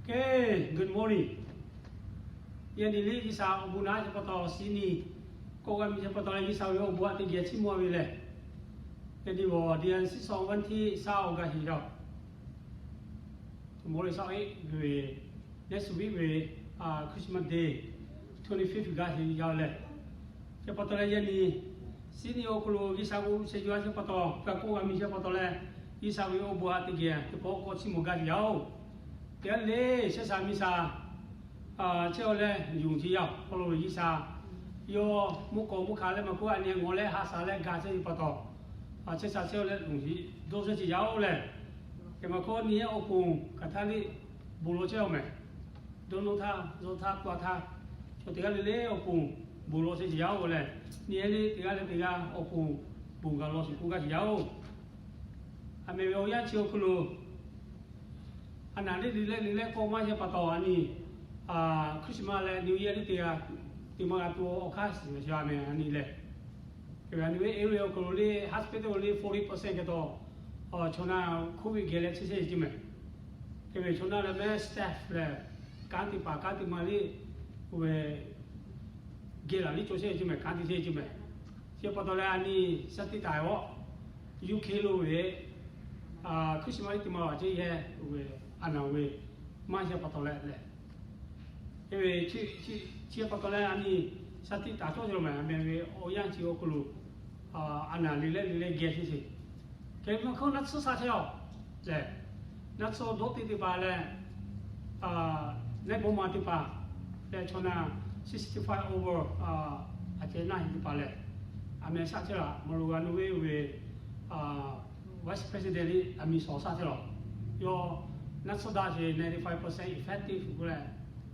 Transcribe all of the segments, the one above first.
Okay, good morning. Yaꞈ nyi liꞈ G'uiˬsha awˬ bon naˉ chi pa taw, Sydney kawˆ g'a miˬ chi pa taw leh, G'uiˬsha ve awˬ bon aꞈ teˇ geh chiˇ mvuh ve lehˬ, yaꞈ nyi g'awˬ diˍ siˉ sawˍ vaˇ htiˇ saˉ awˬ gaˇ heˍ yaˇ, mawˇ le saˉ eˆ ve, next week ve, Christmas Day, twenty fifth gaˇ heˍ yaˇ lehˬ, chi pa taw leh yaꞈ nyi Sydney awˬ hk'aw lo G'uiˬsha g'uˇ suhˍ yaˇ chi pa taw, ga kawˆ g'a miˬ chi pa taw leh, G'uiˬsha ve awˬ bon aꞈ teˇ geh teˇ pawˆ kawˆ chiˇ mvuh gaˇ heˍ yaˇ-oˬ. Teˇ g'aˇ le shehˇ sha miˬ sha chehˇ-oˬ leh, yonˍ ce yaˇ awˬ hk'aw lo G'uiˬsha yawˇ mvuhˇ k'awꞈ mvuhˇ hkanˍ leh maˇ k'oˆ, a nyi ngawˬ leh ha sha leh ga chehˇ ve pa taw, shehˇ sha chehˇ-oˬ leh lonˉ dawˇ shehˇ ce yaˇ-oˬ lehˬ, hk'e maˇ hkawˇ nyi-ehˉ awˬ pon hk'aˬ htaˇ le bon lawˬ chehˇ-oˬ mehˬ. Dawˇ nawˇ htaˇ, dawˇ htaˇ, k'oˆ htaˇ, chaw teˇ g'aˇ le le awˬ pon bon lawˬ shehˇ ce yaˇ-oˬ lehˬ, nyi-ehˉ le teˇ g'aˇ le teˇ g'aˇ awˬ pon bon gaˬ lawˬ sheˍ k'oˆ gaˇ ce yaˇ-oˬ. A meh ve awˬ yanˇ chi awˬ hk'aw lo, a naˍ le le le le le k'awꞈ maˇ yaˇ pa taw, a nyi Christmas leh New Year le teˇ g'aˇ teˇ maˇ g'a tuˬ awˬ hk'aˇ suhˍ a meh a nyi lehˬ, hk'e ve a nyi ve area awˬ hk'aw lo le hospital le forty percent hk'e taw, chaw naˇ COVID geh leh chehˇ chehˇ ce mehˬ. Hk'e ve chaw naˇ leh mehˉ staff lehˬ, kanˉ teˇ paˍ kanˉ teˇ ma le, oˇ ve geh laˬ liˇ cawˬ chehˇ ce mehˬ, kanˉ te chehˇ ce mehˬ. Chi pa taw leh a nyi shaˉ tiˆ taˍ-oˬ, U K lo ve Christmas le teˇ maˇ g'a ce yehˇ, oˇ ve a naˍ ve maˇ yaˇ pa taw leh lehˬ, hk'e ve chi pa taw leh a nyi shaˉ tiˆ taˍ cawˇ ce mehˬ. A meh ve awˬ yanˇ chi awˬ hk'aw lo a naˍ le leh le le geh chehˇ ce. Hk'e maˇ hkawˇ naˆ tsuhˇ sha chehˇ-oˬ lehˬ, naˆ tsuhˇ dawˇ teˇ teˇ paˍ leh, naˆ bon ma teˇ paˍ leh chaw naˇ sixty-five over a ceh naˆ heˆ teˇ paˍ lehˬ, a meh shaˆ chehˇ laˬ. Mvuhˇ lo g'a nu ve oˇ ve vice president le a miˍ shawˍ shaˆ chehˇ laˬ. Yawˇ naˆ tsuhˇ daꞈ ce ninety-five percent effective k'oˆ leh,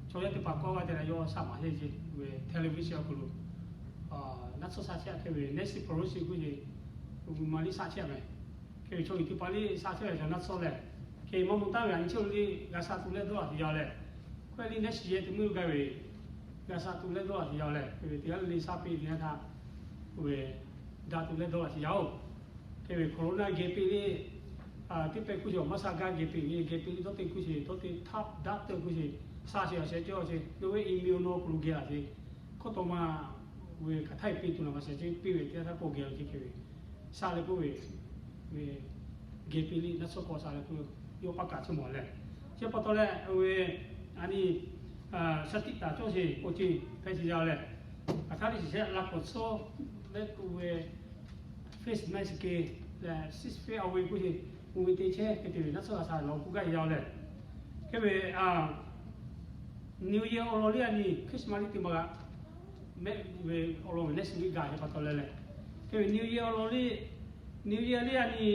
chaw yaˇ teˇ paˍ kawˆ g'a te leh yawˇ shaˆ maˍ chehˇ ce ve television awˬ hk'aw lo naˆ tsuhˇ sha chehˇ. Hk'e ve Nancy Pelosi k'oˆ ce, maˇ liˇ shaˆ chehˇ mehˬ. Hk'e ve chaw uiˍ teˇ paˍ liˇ shaˆ chehˇ ve chaw naˆ tsuhˇ lehˬ, hk'e maˇ mvuh taˍ ve a nyi chehˇ liˇ g'a shaˆ tuˬ leh dawˇ laꞈ te yaˇ leh, hk'e liˇ neˇ shiˍ yehˬ teˇ meuˇ gaˇ ve g'a shaˆ tuˬ leh dawˇ laꞈ te yaˇ leh, hk'e ve teˇ g'aˇ le le shaˆ piˇ ve teˇ yanˇ htaˇ, oˇ ve daꞈ tuˬ leh dawˇ laꞈ te yaˇ-oˬ. Hk'e ve corona geh piˇ le, teˇ pehˍ kuˇ ce awˬ maˇ shaˆ gaˇ geh piˇ ve geh piˇ le dawˇ teˇ kuˇ ce dawˇ teˇ htaˇ daꞈ teˇ kuˇ ce shaˆ ce awˬ shehˍ cawˇ ce, nawˬ ve immune awˬ hk'aw lo geh laꞈ ce, hkawˇ taw ma ve hk'aˬ htaˇ piˇ tuˬ naˍ ma shehˍ ce piˇ ve teˇ yanˇ htaˇ kawˆ geh laꞈ ce hk'e ve shaˆ leh k'oˆ ve ve geh piˇ le naˆ tsuhˇ k'awꞈ shaˆ leh k'oˆ ve, yawˇ paˇ kaꞈ chi mawˬ leh, chi pa taw leh oˇ ve a nyi shaˉ tiˆ taˍ cawˇ ce awˬ ceuˬ hpehꞈ ce yaˇ leh, hk'aˬ htaˇ le shiˍ shehˆ la k'awꞈ tsuhˇ leh k'oˆ ve face mask keh leh six feet away k'oˆ ce, oˇ ve te chehˇ hk'e te ve naˆ tsuhˇ g'a shaˆ lawˬ k'oˆ gaˇ yaˇ leh, hk'e ve New Year awˬ lawn liˇ a nyi Christmas liˇ teˇ maˇ g'a mehˆ ve awˬ lawn ve next week gaˬ ce pa taw leh leh, hk'e ve New Year awˬ lawn liˇ, New Year liˇ a nyi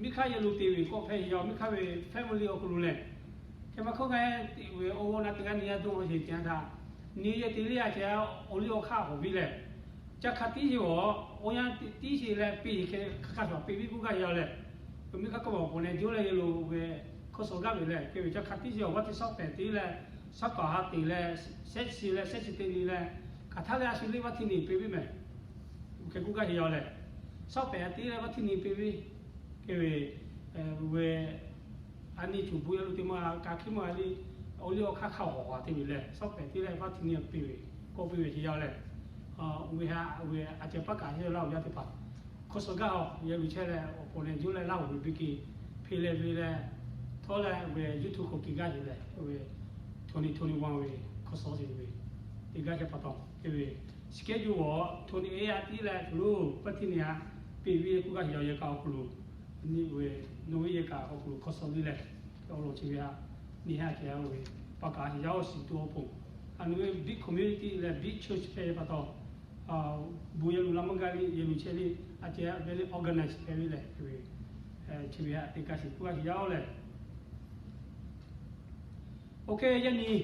miˇ hk'aˇ yehˬ lo te ve kawˆ hpehꞈ yaˇ miˇ hk'aˇ ve family awˬ hk'aw lo lehˬ, hk'e maˇ hkawˇ g'a te ve awˬ g'aˇ na teˇ g'aˇ nyi a dawˇ law ce te a htaˇ, New Year te liˇ a ce awˬ liˇ awˬ hk'aˇ k'awꞈ viˇ leh, ca hk'a tiˉ ce awˬ, awˬ yanˇ tiˉ ce leh piˇ hk'e hk'a hk'a shuˍ piˇ viˇ k'oˆ gaˇ yaˇ leh, miˇ hk'aˇ kawˆ awˬ pon leh jawˇ leh yehˬ lo ve hkawˇ suh gaˇ ve leh, hk'e ve ca hk'a tiˉ ce awˬ vaˇ teˇ shaˉ pehˍ te leh, shaˉ paˍ ha te leh, shehˆ chi leh shehˆ chi te nyi leh, hk'aˬ htaˇ leh a shu le vaˇ htiˇ nyi piˇ viˇ mehˬ. Hk'e k'oˆ gaˇ yaˇ leh, shaˉ pehˍ ha te leh vaˇ htiˇ nyi piˇ viˇ. Hk'e ve, ve a nyi cuˬ bon yehˬ lo teˇ maˇ ka hkiˉ maˇ le, awˬ liˇ awˬ hk'aˇ hk'a hawˍ haˍ te ve leh shaˉ pehˍ te leh vaˇ htiˇ nyi piˇ ve, kawˆ piˇ ve ce yaˇ leh, oˇ ve ha ve a ceh paˇ kaꞈ heˆ laˇ oˬ yaˇ teˇ hpaˍ hkawˇ suh gaˇ a yehˬ lo chehˇ leh awˬ pon leh jawˇ leh laˇ oˬ ve biˇ ke hpeꞈ leh ve leh, htawˇ leh ve YouTube k'awꞈ ke gaˇ ce leh oˇ ve twenty twenty-one ve hkawˇ suh ce ve teˇ gaˇ ce pa taw hk'e ve schedule awˬ twenty-eight a tiˉ leh cuˬ lo vaˇ htiˇ nyi a piˇ viˇ k'oˆ gaˇ yaˇ yehˬ kaꞈ awˬ hk'aw lo, nyi ve nawˬ ve yehˬ kaꞈ awˬ hk'aw lo hkawˇ suh viˇ leh, awˬ lawn chi ve ha nyi ha ce a oˇ ve paˇ kaꞈ yaˇ awˬ shiˍ tuˬ awˬ pon, a nawˬ ve big community leh big church hpehꞈ pa taw, bon yehˬ lo la maˇ gaˇ le yehˬ lo chehˇ le, a ceh very organize hpehꞈ ve leh, chi ve ha teˇ kaˇ shiˍ k'oˆ gaˇ yaˇ oˬ leh, OK, yaˇ nyi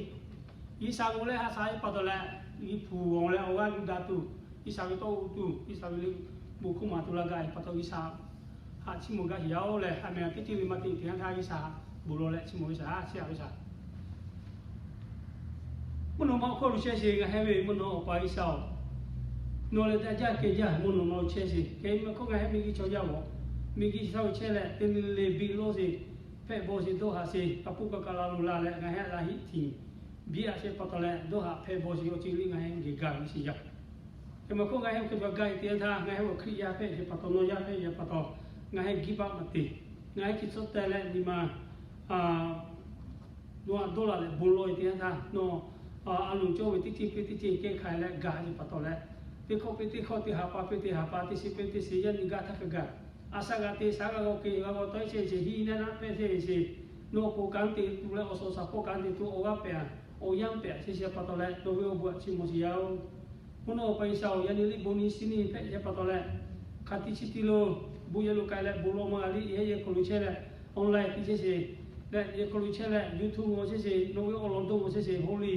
G'uiˬsha g'aw leh ha sha ve pa taw leh, G'uiˬ hpu g'aw leh awˬ g'aˇ yuˬ daꞈ tuˬ, G'uiˬsha ve tawˇ g'uˇ tuˬ, G'uiˬsha ve le bon hkawˇ maˍ tuˬ la gaˇ ve pa taw G'uiˬsha haꞈ chiˇ mvuh gaˇ yaˇ oˬ leh, a meh teˇ ceuˬ ve maˇ te teˇ yanˇ htaˇ G'uiˬsha bon lawˬ leh chiˇ mvuh G'uiˬsha haꞈ chiˇ a G'uiˬsha. Mvuhˇ naw ma awˬ hk'aw lo chehˇ sheˍ, ngaˬ heh ve mvuhˇ naw awˬ pa G'uiˬsha oˬ, nawˬ lehˬ daꞈ jaˇ kehˬ jaˇ mvuhˇ naw ma lo chehˇ sheˍ. Kehˬ ve maˇ hkawˇ ngaˬ heh miˬ guiˬ chaw jaˇ g'awˬ, miˬ guiˬ chaw chehˇ leh teˇ nyi le biˇ lawˇ sheˍ. hpehꞈ bawˬ sheˍ dawˇ haꞈ sheˍ, a puˇ kaꞈ kaꞈ la lo la leh ngaˬ hehˉ la hiˆ tiˍ biˇ a sheˍ pa taw leh dawˇ haꞈ hpehꞈ bawˬ sheˍ awˬ ceuˬ liˇ ngaˬ hehˉ geh gaˬ ve sheˍ yaˇ. Hk'e maˬ hk'oˆ ngaˬ hehˉ hk'e gaˬ gaˇ e teˇ yanˇ htaˇ, ngaˬ hehˉ awˬ Hkriꞈ yaˇ hpehꞈ sheˍ pa taw, nawˬ yaˇ hpehꞈ sheˍ pa taw, ngaˬ hehˉ give up maˇ te. Ngaˬ hehˉ chi tcuhˉ teh leh nyi ma nawˬ htaꞈ dawˇ laˬ leh bon lawˬ e teˇ yanˇ htaˇ, nawˬ a loˍ cawˇ ve teˇ ceuˬ piˇ teˇ ceuˬ kehˬ hk'aˬ leh gaˬ sheˍ pa taw leh, teˇ hkawˇ piˇ teˇ hkawˇ, teˇ ha pa piˇ teˇ ha pa, teˇ shiˍ piˇ teˇ shiˍ, yaˇ nyi gaˇ htaˇ hk'a gaˬ, a shaꞈ g'a te shaꞈ g'a g'aw ke g'a g'aw tawˆ e chehˇ sheˍ, hiˆ nehˆ naˆ hpehꞈ chehˇ sheˍ, nawˬ k'o kanˉ te tuˬ leh awˬ suhˍ shaˍ hpawˇ kanˉ te tuˬ awˬ g'aˇ pehꞈ, awˬ yanˇ pehꞈ chehˇ sheˍ pa taw leh, nawˬ ve awˬ bon htaꞈ chiˇ mvuh sheˍ yaˇ-oˬ. Mvuhˇ naw pa G'uiˬsha-oˬ, yaꞈ nyi liꞈ bon nyi suh nyi hpehꞈ sheˍ pa taw leh, hk'aˬ ti chi ti lo bon yehˬ lo k'ai leh bon lawˬ maˇ g'a liˇ, yehˬ hk'aw lo chehˇ leh online tiꞈ chehˇ sheˍ, leh yehˬ hk'aw lo chehˇ leh YouTube g'aw chehˇ sheˍ, nawˬ ve awˬ lawn dawˇ g'aw chehˇ sheˍ, holy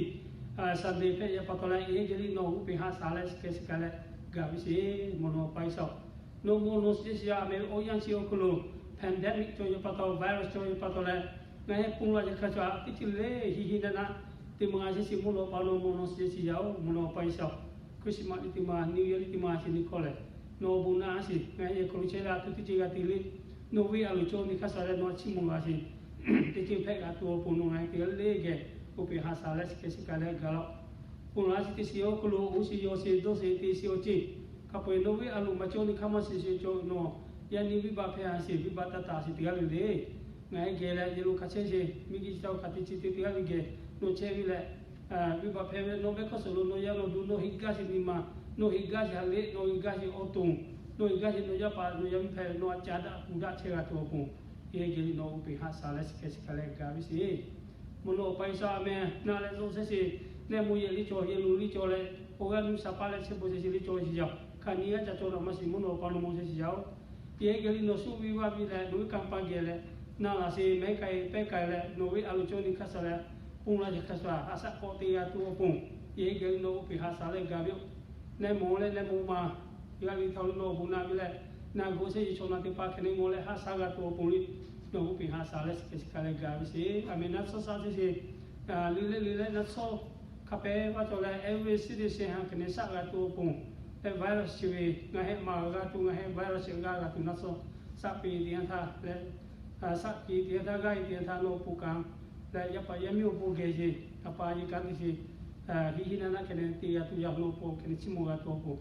Sunday hpehꞈ sheˍ pa taw leh, yehˬ geh liˇ nawˬ g'oˇ peˬ haꞈ shaˍ leh, sheh kehˬ shiˍ kehˬ leh gaˬ ve sheˍ. Mvuhˇ naw pa G'uiˬsha-oˬ, nawˬ mvuhˇ naw suh sheˍ yaˇ, a meh ve awˬ yanˇ chi awˬ hk'aw lo pandemic cawˬ sheˍ pa taw, virus cawˬ sheˍ pa taw leh, ngaˬ hehˉ pon la yaꞈ hk'aˇ cawˬ a teˇ ceuˬ le hiˆ hiˆ nehˆ naˆ te maˇ g'a chehˇ sheˍ, mvuhˇ naw pa nawˬ mvuhˇ naw suh sheˍ yaˇ-oˬ. Mvuhˇ naw pa G'uiˬsha-oˬ, Christmas liꞈ teˇ ma, New Year liꞈ teˇ ma chi nyi hkawˇ lehˬ, nawˬ awˬ bon naꞈ sheˍ, ngaˬ hehˉ yehˬ hk'aw lo chehˇ leh a htoꞈ teˇ ceuˬ g'a te le, nawˬ ve a loˍ cawˇ nyi hk'aˇ shaˍ leh nawˬ htaꞈ chiˇ mvuh g'a sheˍ, teˇ ceuˬ hpehꞈ g'a tuˬ awˬ pon nawˬ ngaˬ hehˉ teˇ g'aˇ le geh g'oˇ peˬ haꞈ shaˍ leh, sheh kehˬ shiˍ kehˬ leh gaˬ laˇ-oˆ. Pon la sheˍ teˇ shiˍ awˬ hk'aw lo, oˇ shiˍ yawˇ shiˍ dawˇ shiˍ te shiˍ awˬ ceuˬ hk'a peu-eˬ nawˬ ve a loˍ maˇ cawˇ nyi hk'aˇ maˇ shiˍ shiˍ cawˬ nawˬ, yaꞈ nyi venˇbaˆ hpehˇ a sheˍ, venˇbaˆ taˇ taˍ sheˍ teˇ g'aˇ le le. Ngaˬ hehˉ geh leh yehˬ lo hk'a chehˇ sheˍ, miˬguiˬ chi htaꞈ oˇ hk'aˬ te chi te teˇ g'aˇ ve geh nawˬ chehˇ ve leh, venˇbaˆ hpehˇ ve nawˬ mehˆ hk'aˇ suhˍ lo nawˬ yaˇ nawˬ duˬ, nawˬ heˆ gaˇ sheˍ nyi ma, nawˬ heˆ gaˇ sheˍ ha lehˆ, nawˬ heˆ gaˇ sheˍ awˬ toˬ, nawˬ heˆ gaˇ sheˍ nawˬ yaˇ paˍ nawˬ yaˇ miˇ hpehꞈ ve nawˬ a caˍ daꞈ kuˬ daꞈ chehˇ g'a tuˬ awˬ pon, yehˬ geh liˇ nawˬ g'oˇ peˬ haꞈ shaˍ leh, sheh kehˬ shiˍ kehˬ leh gaˬ ve sheˍ. Mvuhˇ naw pa G'uiˬsha, a meh naˆ leh zuhˆ chehˇ sheˍ, nehˆ mvuh yehˬ liˇ cawˬ, yehˬ lo liˇ cawˬ leh, awˬ g'aˇ nuˇ shaˍ paˇ leh chehˇ bon chehˇ sheˍ liˇ cawˬ sheˍ yaˇ, hk'aˬ nyi g'aˇ ca cawˬ daꞈ maˇ shiˍ, mvuhˇ naw pa nawˬ mvuh chehˇ sheˍ yaˇ-oˬ. Yehˬ geh liˇ nawˬ shu ve vaˇ ve leh nawˬ ve kanˇ paˇ geh leh, naˆ laˬ sheˍ, mehˉ k'ai pehˉ k'ai leh nawˬ ve a loˍ cawˇ nyi hk'aˇ shaˍ leh, pon la yaꞈ hk'aˇ shaˍ, haꞈ shaꞈ k'awꞈ te g'a tuˬ awˬ pon, yehˬ geh liˇ nawˬ g'oˇ peˬ haꞈ shaˍ leh gaˬ ve-oˬ. Nehˆ mvuh leh nehˆ mvuh ma, g'a ve htaꞈ lo nawˬ awˬ bon naꞈ ve leh, naˬ g'aw chehˇ sheˍ chaw naˬ teˇ hpaˍ hk'e ne ngaw leh haꞈ shaꞈ g'a tuˬ awˬ pon liˇ, nawˬ g'oˇ peˬ haꞈ shaˍ leh, sheh kehˬ shiˍ kehˬ leh gaˬ ve sheˍ. A meh naˆ tsuhˇ shaˆ chehˇ sheˍ, liˇ leh liˇ leh naˆ tsuhˇ hk'a pehˉ vaˇ cawˬ leh, every citizen ha hk'e ne shaꞈ g'a tuˬ awˬ pon, leh virus chi ve ngaˬ hehˉ maˇ g'a tuˬ, ngaˬ hehˉ virus g'a g'a tuˬ naˆ tsuhˇ shaˆ piˇ teˇ yanˇ htaˇ leh, shaˆ piˇ teˇ yanˇ htaˇ g'aˇ e teˇ yanˇ htaˇ nawˬ awˬ pon kaꞈ leh yaˇ paˍ yaˇ miˇ awˬ pon geh sheˍ, yaˇ paˍ yaˇ kanˉ te sheˍ, hiˆ hiˆ naˆ naˆ hk'e ne te g'a tuˬ yaˇ nawˬ awˬ pon hk'e ne chiˇ mvuh g'a tuˬ awˬ pon,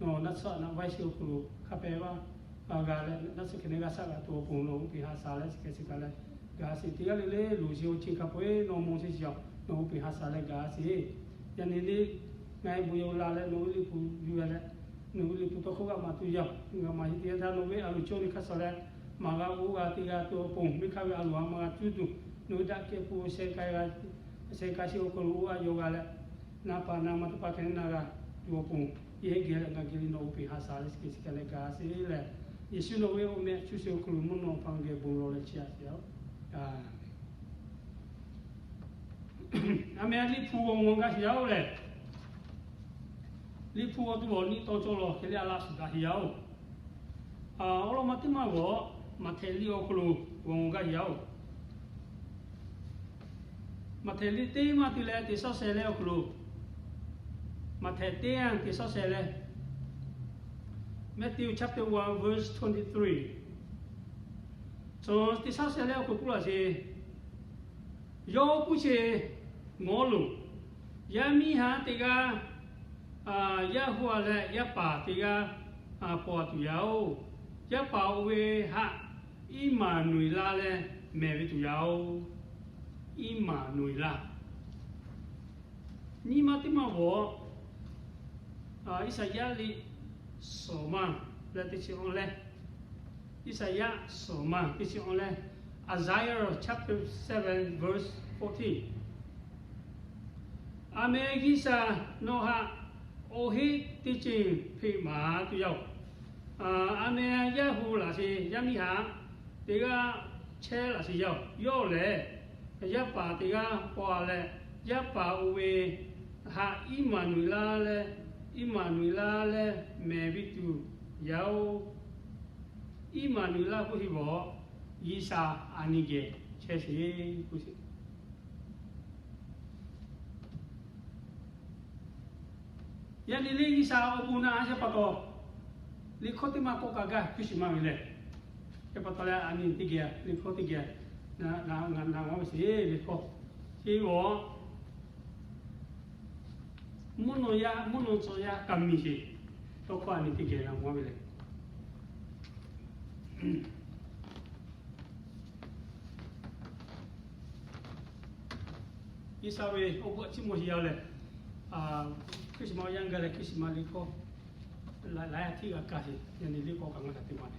nawˬ naˆ tsuhˇ naˆ vaˇ sheˍ awˬ hk'aw lo hk'a pehˉ vaˇ g'a leh naˆ tsuhˇ hk'e ne g'a shaꞈ g'a tuˬ awˬ pon nawˬ g'oˇ peˬ haꞈ shaˍ leh, sheh kehˬ shiˍ kehˬ leh gaˬ sheˍ. Teˇ g'aˇ le le loˬ sheˍ awˬ ceuˬ hk'a peu-eˬ nawˬ mvuh chehˇ sheˍ yaˇ, nawˬ g'oˇ peˬ haꞈ shaˍ leh gaˬ sheˍ. Yaꞈ nyi le, ngaˬ hehˉ bon yehˬ la leh nawˬ ve liꞈ hpu yuˬ leh, nawˬ ve liꞈ hpu tawˇ hkawˇ g'a maˍ tuˬ yaˇ, g'a maˍ yeˬ teˇ yanˇ htaˇ nawˬ ve a loˍ cawˇ nyi hk'aˇ shaˍ leh, maˍ g'a g'oˇ g'a te g'a tuˬ awˬ pon, miˬ hk'aˇ ve a loˍ a maˇ g'a cuˇ tuˬ, nawˬ ve daꞈ kehˬ hpu sheh k'ai g'a, sheh k'ai sheˍ awˬ hk'aw lo g'oˇ g'a yaw g'a leh, naˍ paˍ naˍ ma teˇ hpaˍ hk'e ne na g'a tuˬ awˬ pon, yehˬ geh leh ngaˬ geh liˇ nawˬ g'oˇ peˬ haꞈ shaˍ leh, sheh kehˬ shiˍ kehˬ leh gaˬ sheˍ leh, Yeˍsuˆ nawˬ ve awˬ meh cuˇ sheˍ awˬ hk'aw lo mvuhˇ naw pa geh bon lawˬ leh chiˇ a sheˍ yaˇ-oˬ. A meh liꞈ hpu g'aw ngaw gaˇ sheˍ yaˇ-oˬ lehˬ, liꞈ hpu g'aw tuˬ awˬ nyi taw cawˬ lawˬ hk'e le a laꞈ shuˍ daꞈ sheˍ yaˇ-oˬ. Awˬ lawn ma teˇ maˇ g'awˬ, Maꞈhtehˍ liꞈ awˬ hk'aw lo g'aw ngaw gaˇ sheˍ yaˇ-oˬ. Maꞈhtehˍ liꞈ teˇ maˇ te leh teˇ shaˉ sheh leh awˬ hk'aw lo, Maꞈhtehˍ teˇ yanˇ teˇ shaˉ sheh leh, Matthew chapter one verse twenty three, cawˬ teˇ shaˉ sheh leh awˬ hk'aw lo k'oˆ laˇ sheˍ. Yawˇ k'oˆ sheˍ, Ngawˬ loˬ, yaˇ miˇ haˉ teˇ g'aˇ yaˇ hu a leh yaˇ paˍ teˇ g'aˇ paw a tuˬ yaˇ-oˬ. Yaˇ paˍ oˇ ve htaꞈ Iˉmaˍnuˍeˍlaˆ leh mehˍ ve tuˬ yaˇ-oˬ. Iˉmaˍnuˍeˍlaˆ. Nyi ma teˇ maˇ g'awˬ, Iˉsaˍyaˆ liꞈ suhˍ maˇ leh teˇ chi awˬ leh, Iˉsaˍyaˆ suhˍ maˇ teˇ chi awˬ leh, Isaiah chapter seven verse fourteen. A meh G'uiˬsha nawˬ htaꞈ awˬ heˆ teˇ ceuˬ hpeꞈ maˍ tuˬ yaˇ-oˬ. A meh yaˇ hu laꞈ sheˍ, yaˇ miˇ haˉ teˇ g'aˇ chehˇ laꞈ sheˍ yaˇ-oˬ. Yawˇ lehˬ, yaˇ paˍ teˇ g'aˇ paw a leh, yaˇ paˍ oˇ ve htaꞈ Iˉmaˍnuˍeˍlaˆ leh, Iˉmaˍnuˍeˍlaˆ leh mehˍ ve tuˬ yaˇ-oˬ. Iˉmaˍnuˍeˍlaˆ k'oˆ sheˍ bawˬ, G'uiˬsha a nyi geh chehˇ sheˍ k'oˆ sheˍ. Yaꞈ nyi le G'uiˬsha awˬ bon naꞈ a sheˍ pa taw, liꞈ hkawˇ teˇ maˇ k'oˆ kaꞈ gaˇ hkuiˇ shiˍ maˇ ve lehˬ, hk'e pa taw leh a nyi teˇ geh liꞈ hkawˇ teˇ geh ngaˬ na g'aw ve sheˍ le k'o, chi awˬ mvuhˇ naw yaˇ mvuhˇ naw tcuh yaˇ kaꞈ miˬ sheˍ. Tawˇ hkawˇ a nyi teˇ geh na g'aw ve le. G'uiˬsha ve awˬ bon a ciˉ maw sheˍ yaˇ lehˬ, Christmas yaˇ gaˇ leh Christmas liꞈ hkawˇ laiˉ yaˇ tiˉ g'a kaˇ sheˍ. Yaꞈ nyi liꞈ hkawˇ kaꞈ ngaˬ htaꞈ te maˍ le.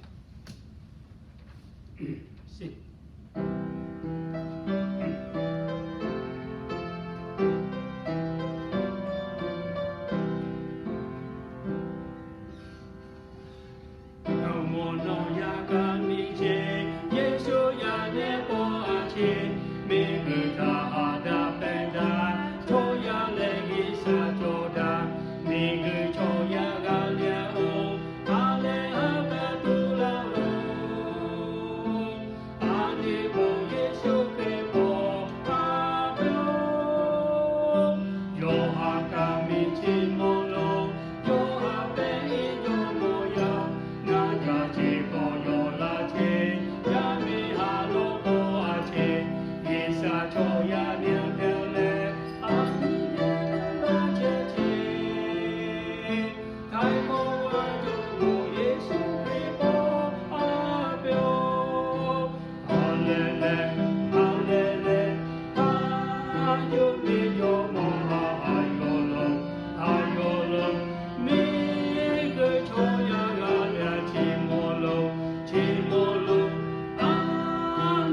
Awˬ moˍ nawˬ yaˇ kaꞈ miˬ ceˇ, Yeˍsuˆ yaˇ nehˬ pawˆ a ceˇ, miˬguiˬ htaꞈ haꞈ daꞈ pehˬ daꞈ, chaw yaˇ leh G'uiˬsha cawˬ daꞈ, miˬguiˬ chaw yaˇ g'a leh-oˬ, ha lehˬ ha kaꞈ tuˬ laˇ-oˬ. A nyi pon Yeˍsuˆ Hkriꞈ pawˆ a peuˬ-oˬ. Yawˇ ha kaꞈ miˬ chi mawˬ lo, yawˇ ha pehˇ iˉ jawˇ mawˬ yaˇ, ngaˬ yaˇ ceˇ k'awꞈ yawˬ laˇ ceˇ, yaˇ miˇ ha lo k'oˆ a ceˇ, G'uiˬsha chaw yaˇ nehˬ hpehꞈ leh, a nyi leh laˇ chehˇ ceˇ. Htaiˍ hk'awꞈ g'a jawˇ mawˬ Yeˍsuˆ Hkriꞈ pawˆ a peuˬ-oˬ. Ha lehˬ lehˬ, ha lehˬ lehˬ, ha yawˇ miˇ jawˇ mawˬ ha ha yawˬ lo, ha yawˬ lo, miˬguiˬ chaw yaˇ g'a leh chi mawˬ lo, chi mawˬ lo, a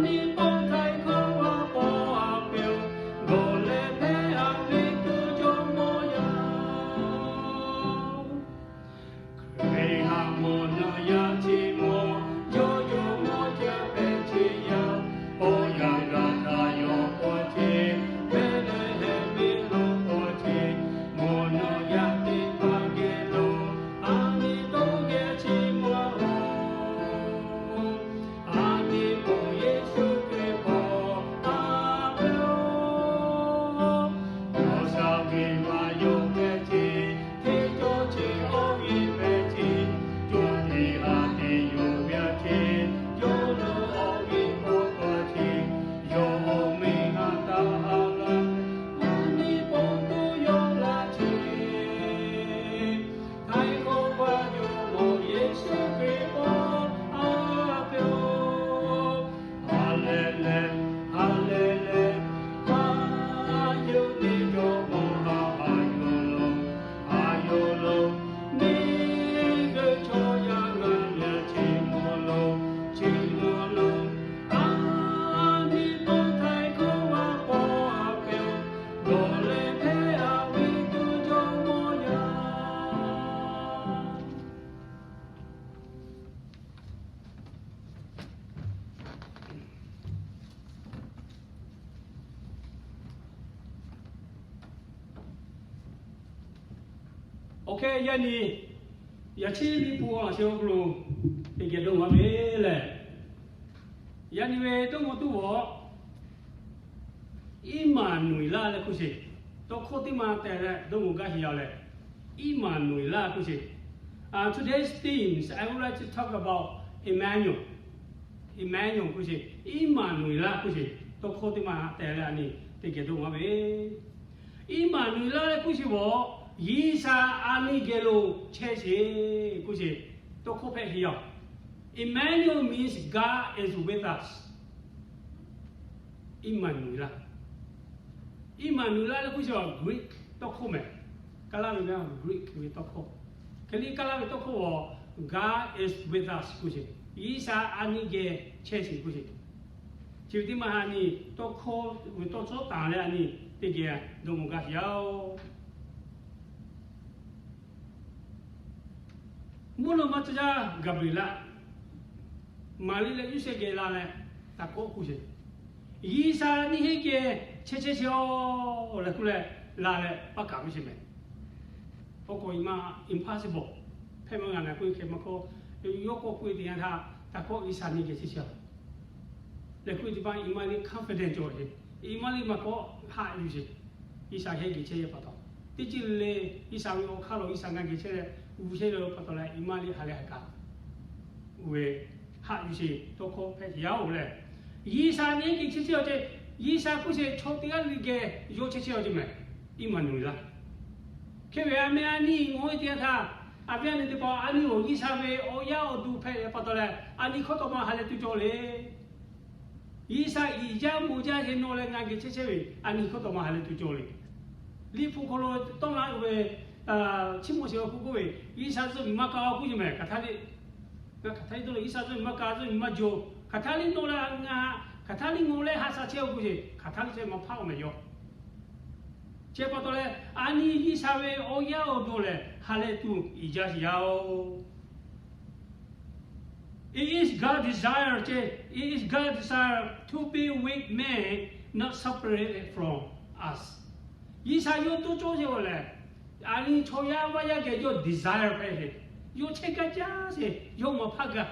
nyi pawˆ htaiˍ hk'awꞈ g'a pawˆ a peuˬ-oˬ. Gawˬ leh hpehˇ a miˬ tuˬ jawˇ mawˬ yaˇ. Hkriꞈ ha mawˬ naˬ yaˇ chi mawˬ, yawˇ yawˇ mawˬ jaˇ hpehꞈ chi yaˇ, pawˆ yaˇ g'a htaꞈ yawˬ pawˆ ceˇ, Behˇlehˇhehnˍ miˬ lo pawˆ ceˇ, mawˬ naˬ yaˇ teˇ hpaˍ geh lo, a nyi tawˇ geh chi mawˬ-oˬ. A nyi pon Yeˍsuˆ Hkriꞈ pawˆ a peuˬ-oˬ. Yawˇ sha ve maˇ yawˇ hpehꞈ ceˇ, hteˇ cawˇ ceˇ awˬ viˉ hpehꞈ ceˇ, cawˇ teˇ ha teˇ yawˬ ve a ceˇ, yawˇ lo awˬ viˉ hpawˇ taˇ ceˇ, yawˇ awˬ meꞈ ngaˬ taˇ ha laˇ, a nyi pon tuˬ yawˇ laˇ ceˇ. Htaiˍ hk'awꞈ g'a jawˇ mawˬ Yeˍsuˆ Hkriꞈ pawˆ a peuˬ-oˬ. Ha lehˬ lehˬ, ha lehˬ lehˬ, ha yawˇ miˇ jawˇ mawˬ ha ha yawˬ lo, ha yawˬ lo, miˬguiˬ chaw yaˇ g'a leh chi mawˬ lo, chi mawˬ lo, a nyi pon htaiˍ hk'awꞈ g'a pawˆ a peuˬ-oˬ. Gawˬ leh hpehˇ a miˬ tuˬ jawˇ mawˬ yaˇ. Awˬ hk'e yaˇ nyi, yaꞈ chi nyi pun a laˬ sheh awˬ hk'aw lo teˇ geh dawˇ maˍ ve lehˬ, yaˇ nyi ve dawˇ maˍ tuˬ awˬ, Iˉmaˍnuˍeˍlaˆ leh hk'oˆ sheˍ. Tawˇ hkawˇ teˇ ma tehꞈ leh dawˇ maˍ gaˇ sheˍ yaˇ lehˬ, Iˉmaˍnuˍeˍlaˆ hk'oˆ sheˍ. Today's themes, I would like to talk about Emmanuel. Emmanuel hk'oˆ sheˍ, Iˉmaˍnuˍeˍlaˆ hk'oˆ sheˍ. Tawˇ hkawˇ teˇ ma tehꞈ leh a nyi teˇ geh dawˇ maˍ ve, Iˉmaˍnuˍeˍlaˆ leh hk'oˆ sheˍ bawˬ, G'uiˬsha a nyi geh lo chehˇ sheˍ k'oˆ sheˍ. Tawˇ hkawˇ hpehꞈ sheˍ yaˇ. Emmanuel means God is with us. Iˉmaˍnuˍeˍlaˆ. Iˉmaˍnuˍeˍlaˆ leh hk'oˆ sheˍ bawˬ Greek tawˇ hkawˇ mehˍ. Kaˇlaˇ ve Greek ve tawˇ hkawˇ. Hk'e liˇ Kaˇlaˇ ve tawˇ hkawˇ bawˬ, God is with us k'oˆ sheˍ. G'uiˬsha a nyi geh chehˇ sheˍ k'oˆ sheˍ. Chi ve teˇ maˇ ha nyi tawˇ hkawˇ ve tawˇ cawˇ taˍ leh a nyi teˇ geh dawˇ maˍ gaˇ sheˍ yaˇ-oˬ. Mvuhˇ naw ma ca jaˇ Gaˍbriˍlaˆ, Maˍriˆ leh Yoˇsehꞈ geh la leh, taˍ kawˆ k'oˆ sheˍ. G'uiˬsha nyiˇ heˆ geh chehˇ chehˇ sheˍ-oˬ leh k'oˆ leh, la leh paˇ kaˍ k'oˆ sheˍ mehˍ. Oˇ k'o i ma impossible, hpehꞈ maˇ g'a na k'oˆ ve hk'e maˇ k'oˆ, yawˇ k'awꞈ k'oˆ ve teˇ yanˇ htaˇ, taˍ kawˆ G'uiˬsha nyiˇ geh chehˇ sheˍ-oˬ leh k'oˆ ve teˇ hpaˍ, i ma liˇ confident cawˬ sheˍ. I ma liˇ maˇ k'awꞈ haꞈ yuˬ sheˍ. G'uiˬsha heh geh chehˇ ve pa taw, teˇ ceuˬ le, G'uiˬsha ve awˬ hk'aˇ lo G'uiˬsha ngaˬ geh chehˇ leh, g'uˇ chehˇ ve pa taw leh i ma liˇ ha leh ha kaꞈ ve haꞈ yuˬ sheˍ tawˇ hkawˇ hpehꞈ sheˍ yaˇ-oˬ lehˬ. G'uiˬsha nyi geh chehˇ chehˇ awˬ ceh, G'uiˬsha kuˇ sheˍ chaw teˇ g'aˇ le geh yawˇ chehˇ chehˇ awˬ ceh mehˍ. Iˉmaˍnuˍlaˆ. Hk'e ve a meh a nyi ngaˬ hui teˇ yanˇ htaˇ, a viˉ a nyi teˇ hpaˍ a nyi awˬ G'uiˬsha ve awˬ yaˇ awˬ duˬ hpehꞈ ve pa taw leh, a nyi hkawˇ tawꞈ ma ha leh tuˬ cawˬ le. G'uiˬsha iˍ jaˇ mawˬ jaˇ hk'e nawˬ leh ngaˬ geh chehˇ chehˇ ve a nyi hkawˇ tawꞈ ma ha leh tuˬ cawˬ le. Liꞈ hpu hk'aw lo tawˆ la ve, chiˇ mvuh sheˍ awˬ hk'aw k'oˆ ve, G'uiˬsha zuhˆ miˬ maˇ ka k'oˆ ce mehˍ hk'aˬ htaˇ le. Ngaˬ hk'aˬ htaˇ le dawˇ leh G'uiˬsha zuhˆ miˬ maˇ ka, zuhˆ miˬ maˇ jo. Hk'aˬ htaˇ le nawˬ leh ngaˬ, hk'aˬ htaˇ le ngaˬ leh ha sha chehˇ awˬ k'oˆ ce, hk'aˬ htaˇ le chehˇ maˇ hpaˇ awˬ mehˍ yaw. Chi pa taw leh, a nyi G'uiˬsha ve awˬ yaˇ awˬ duˬ lehˬ ha leh tuˬ iˍ jaˇ sheˍ yaˇ-oˬ. It is God's desire, it is God's desire to be with man, not separated from us. G'uiˬsha yawˇ toˇ cawˇ sheˍ-oˬ lehˬ, a nyi chaw yaˇ vaˇ yaˇ geh yawˇ desire hpehꞈ ve, yawˇ chehˇ gaˇ jaˇ sheˍ, yawˇ maˍ hpaˇ gaˇ.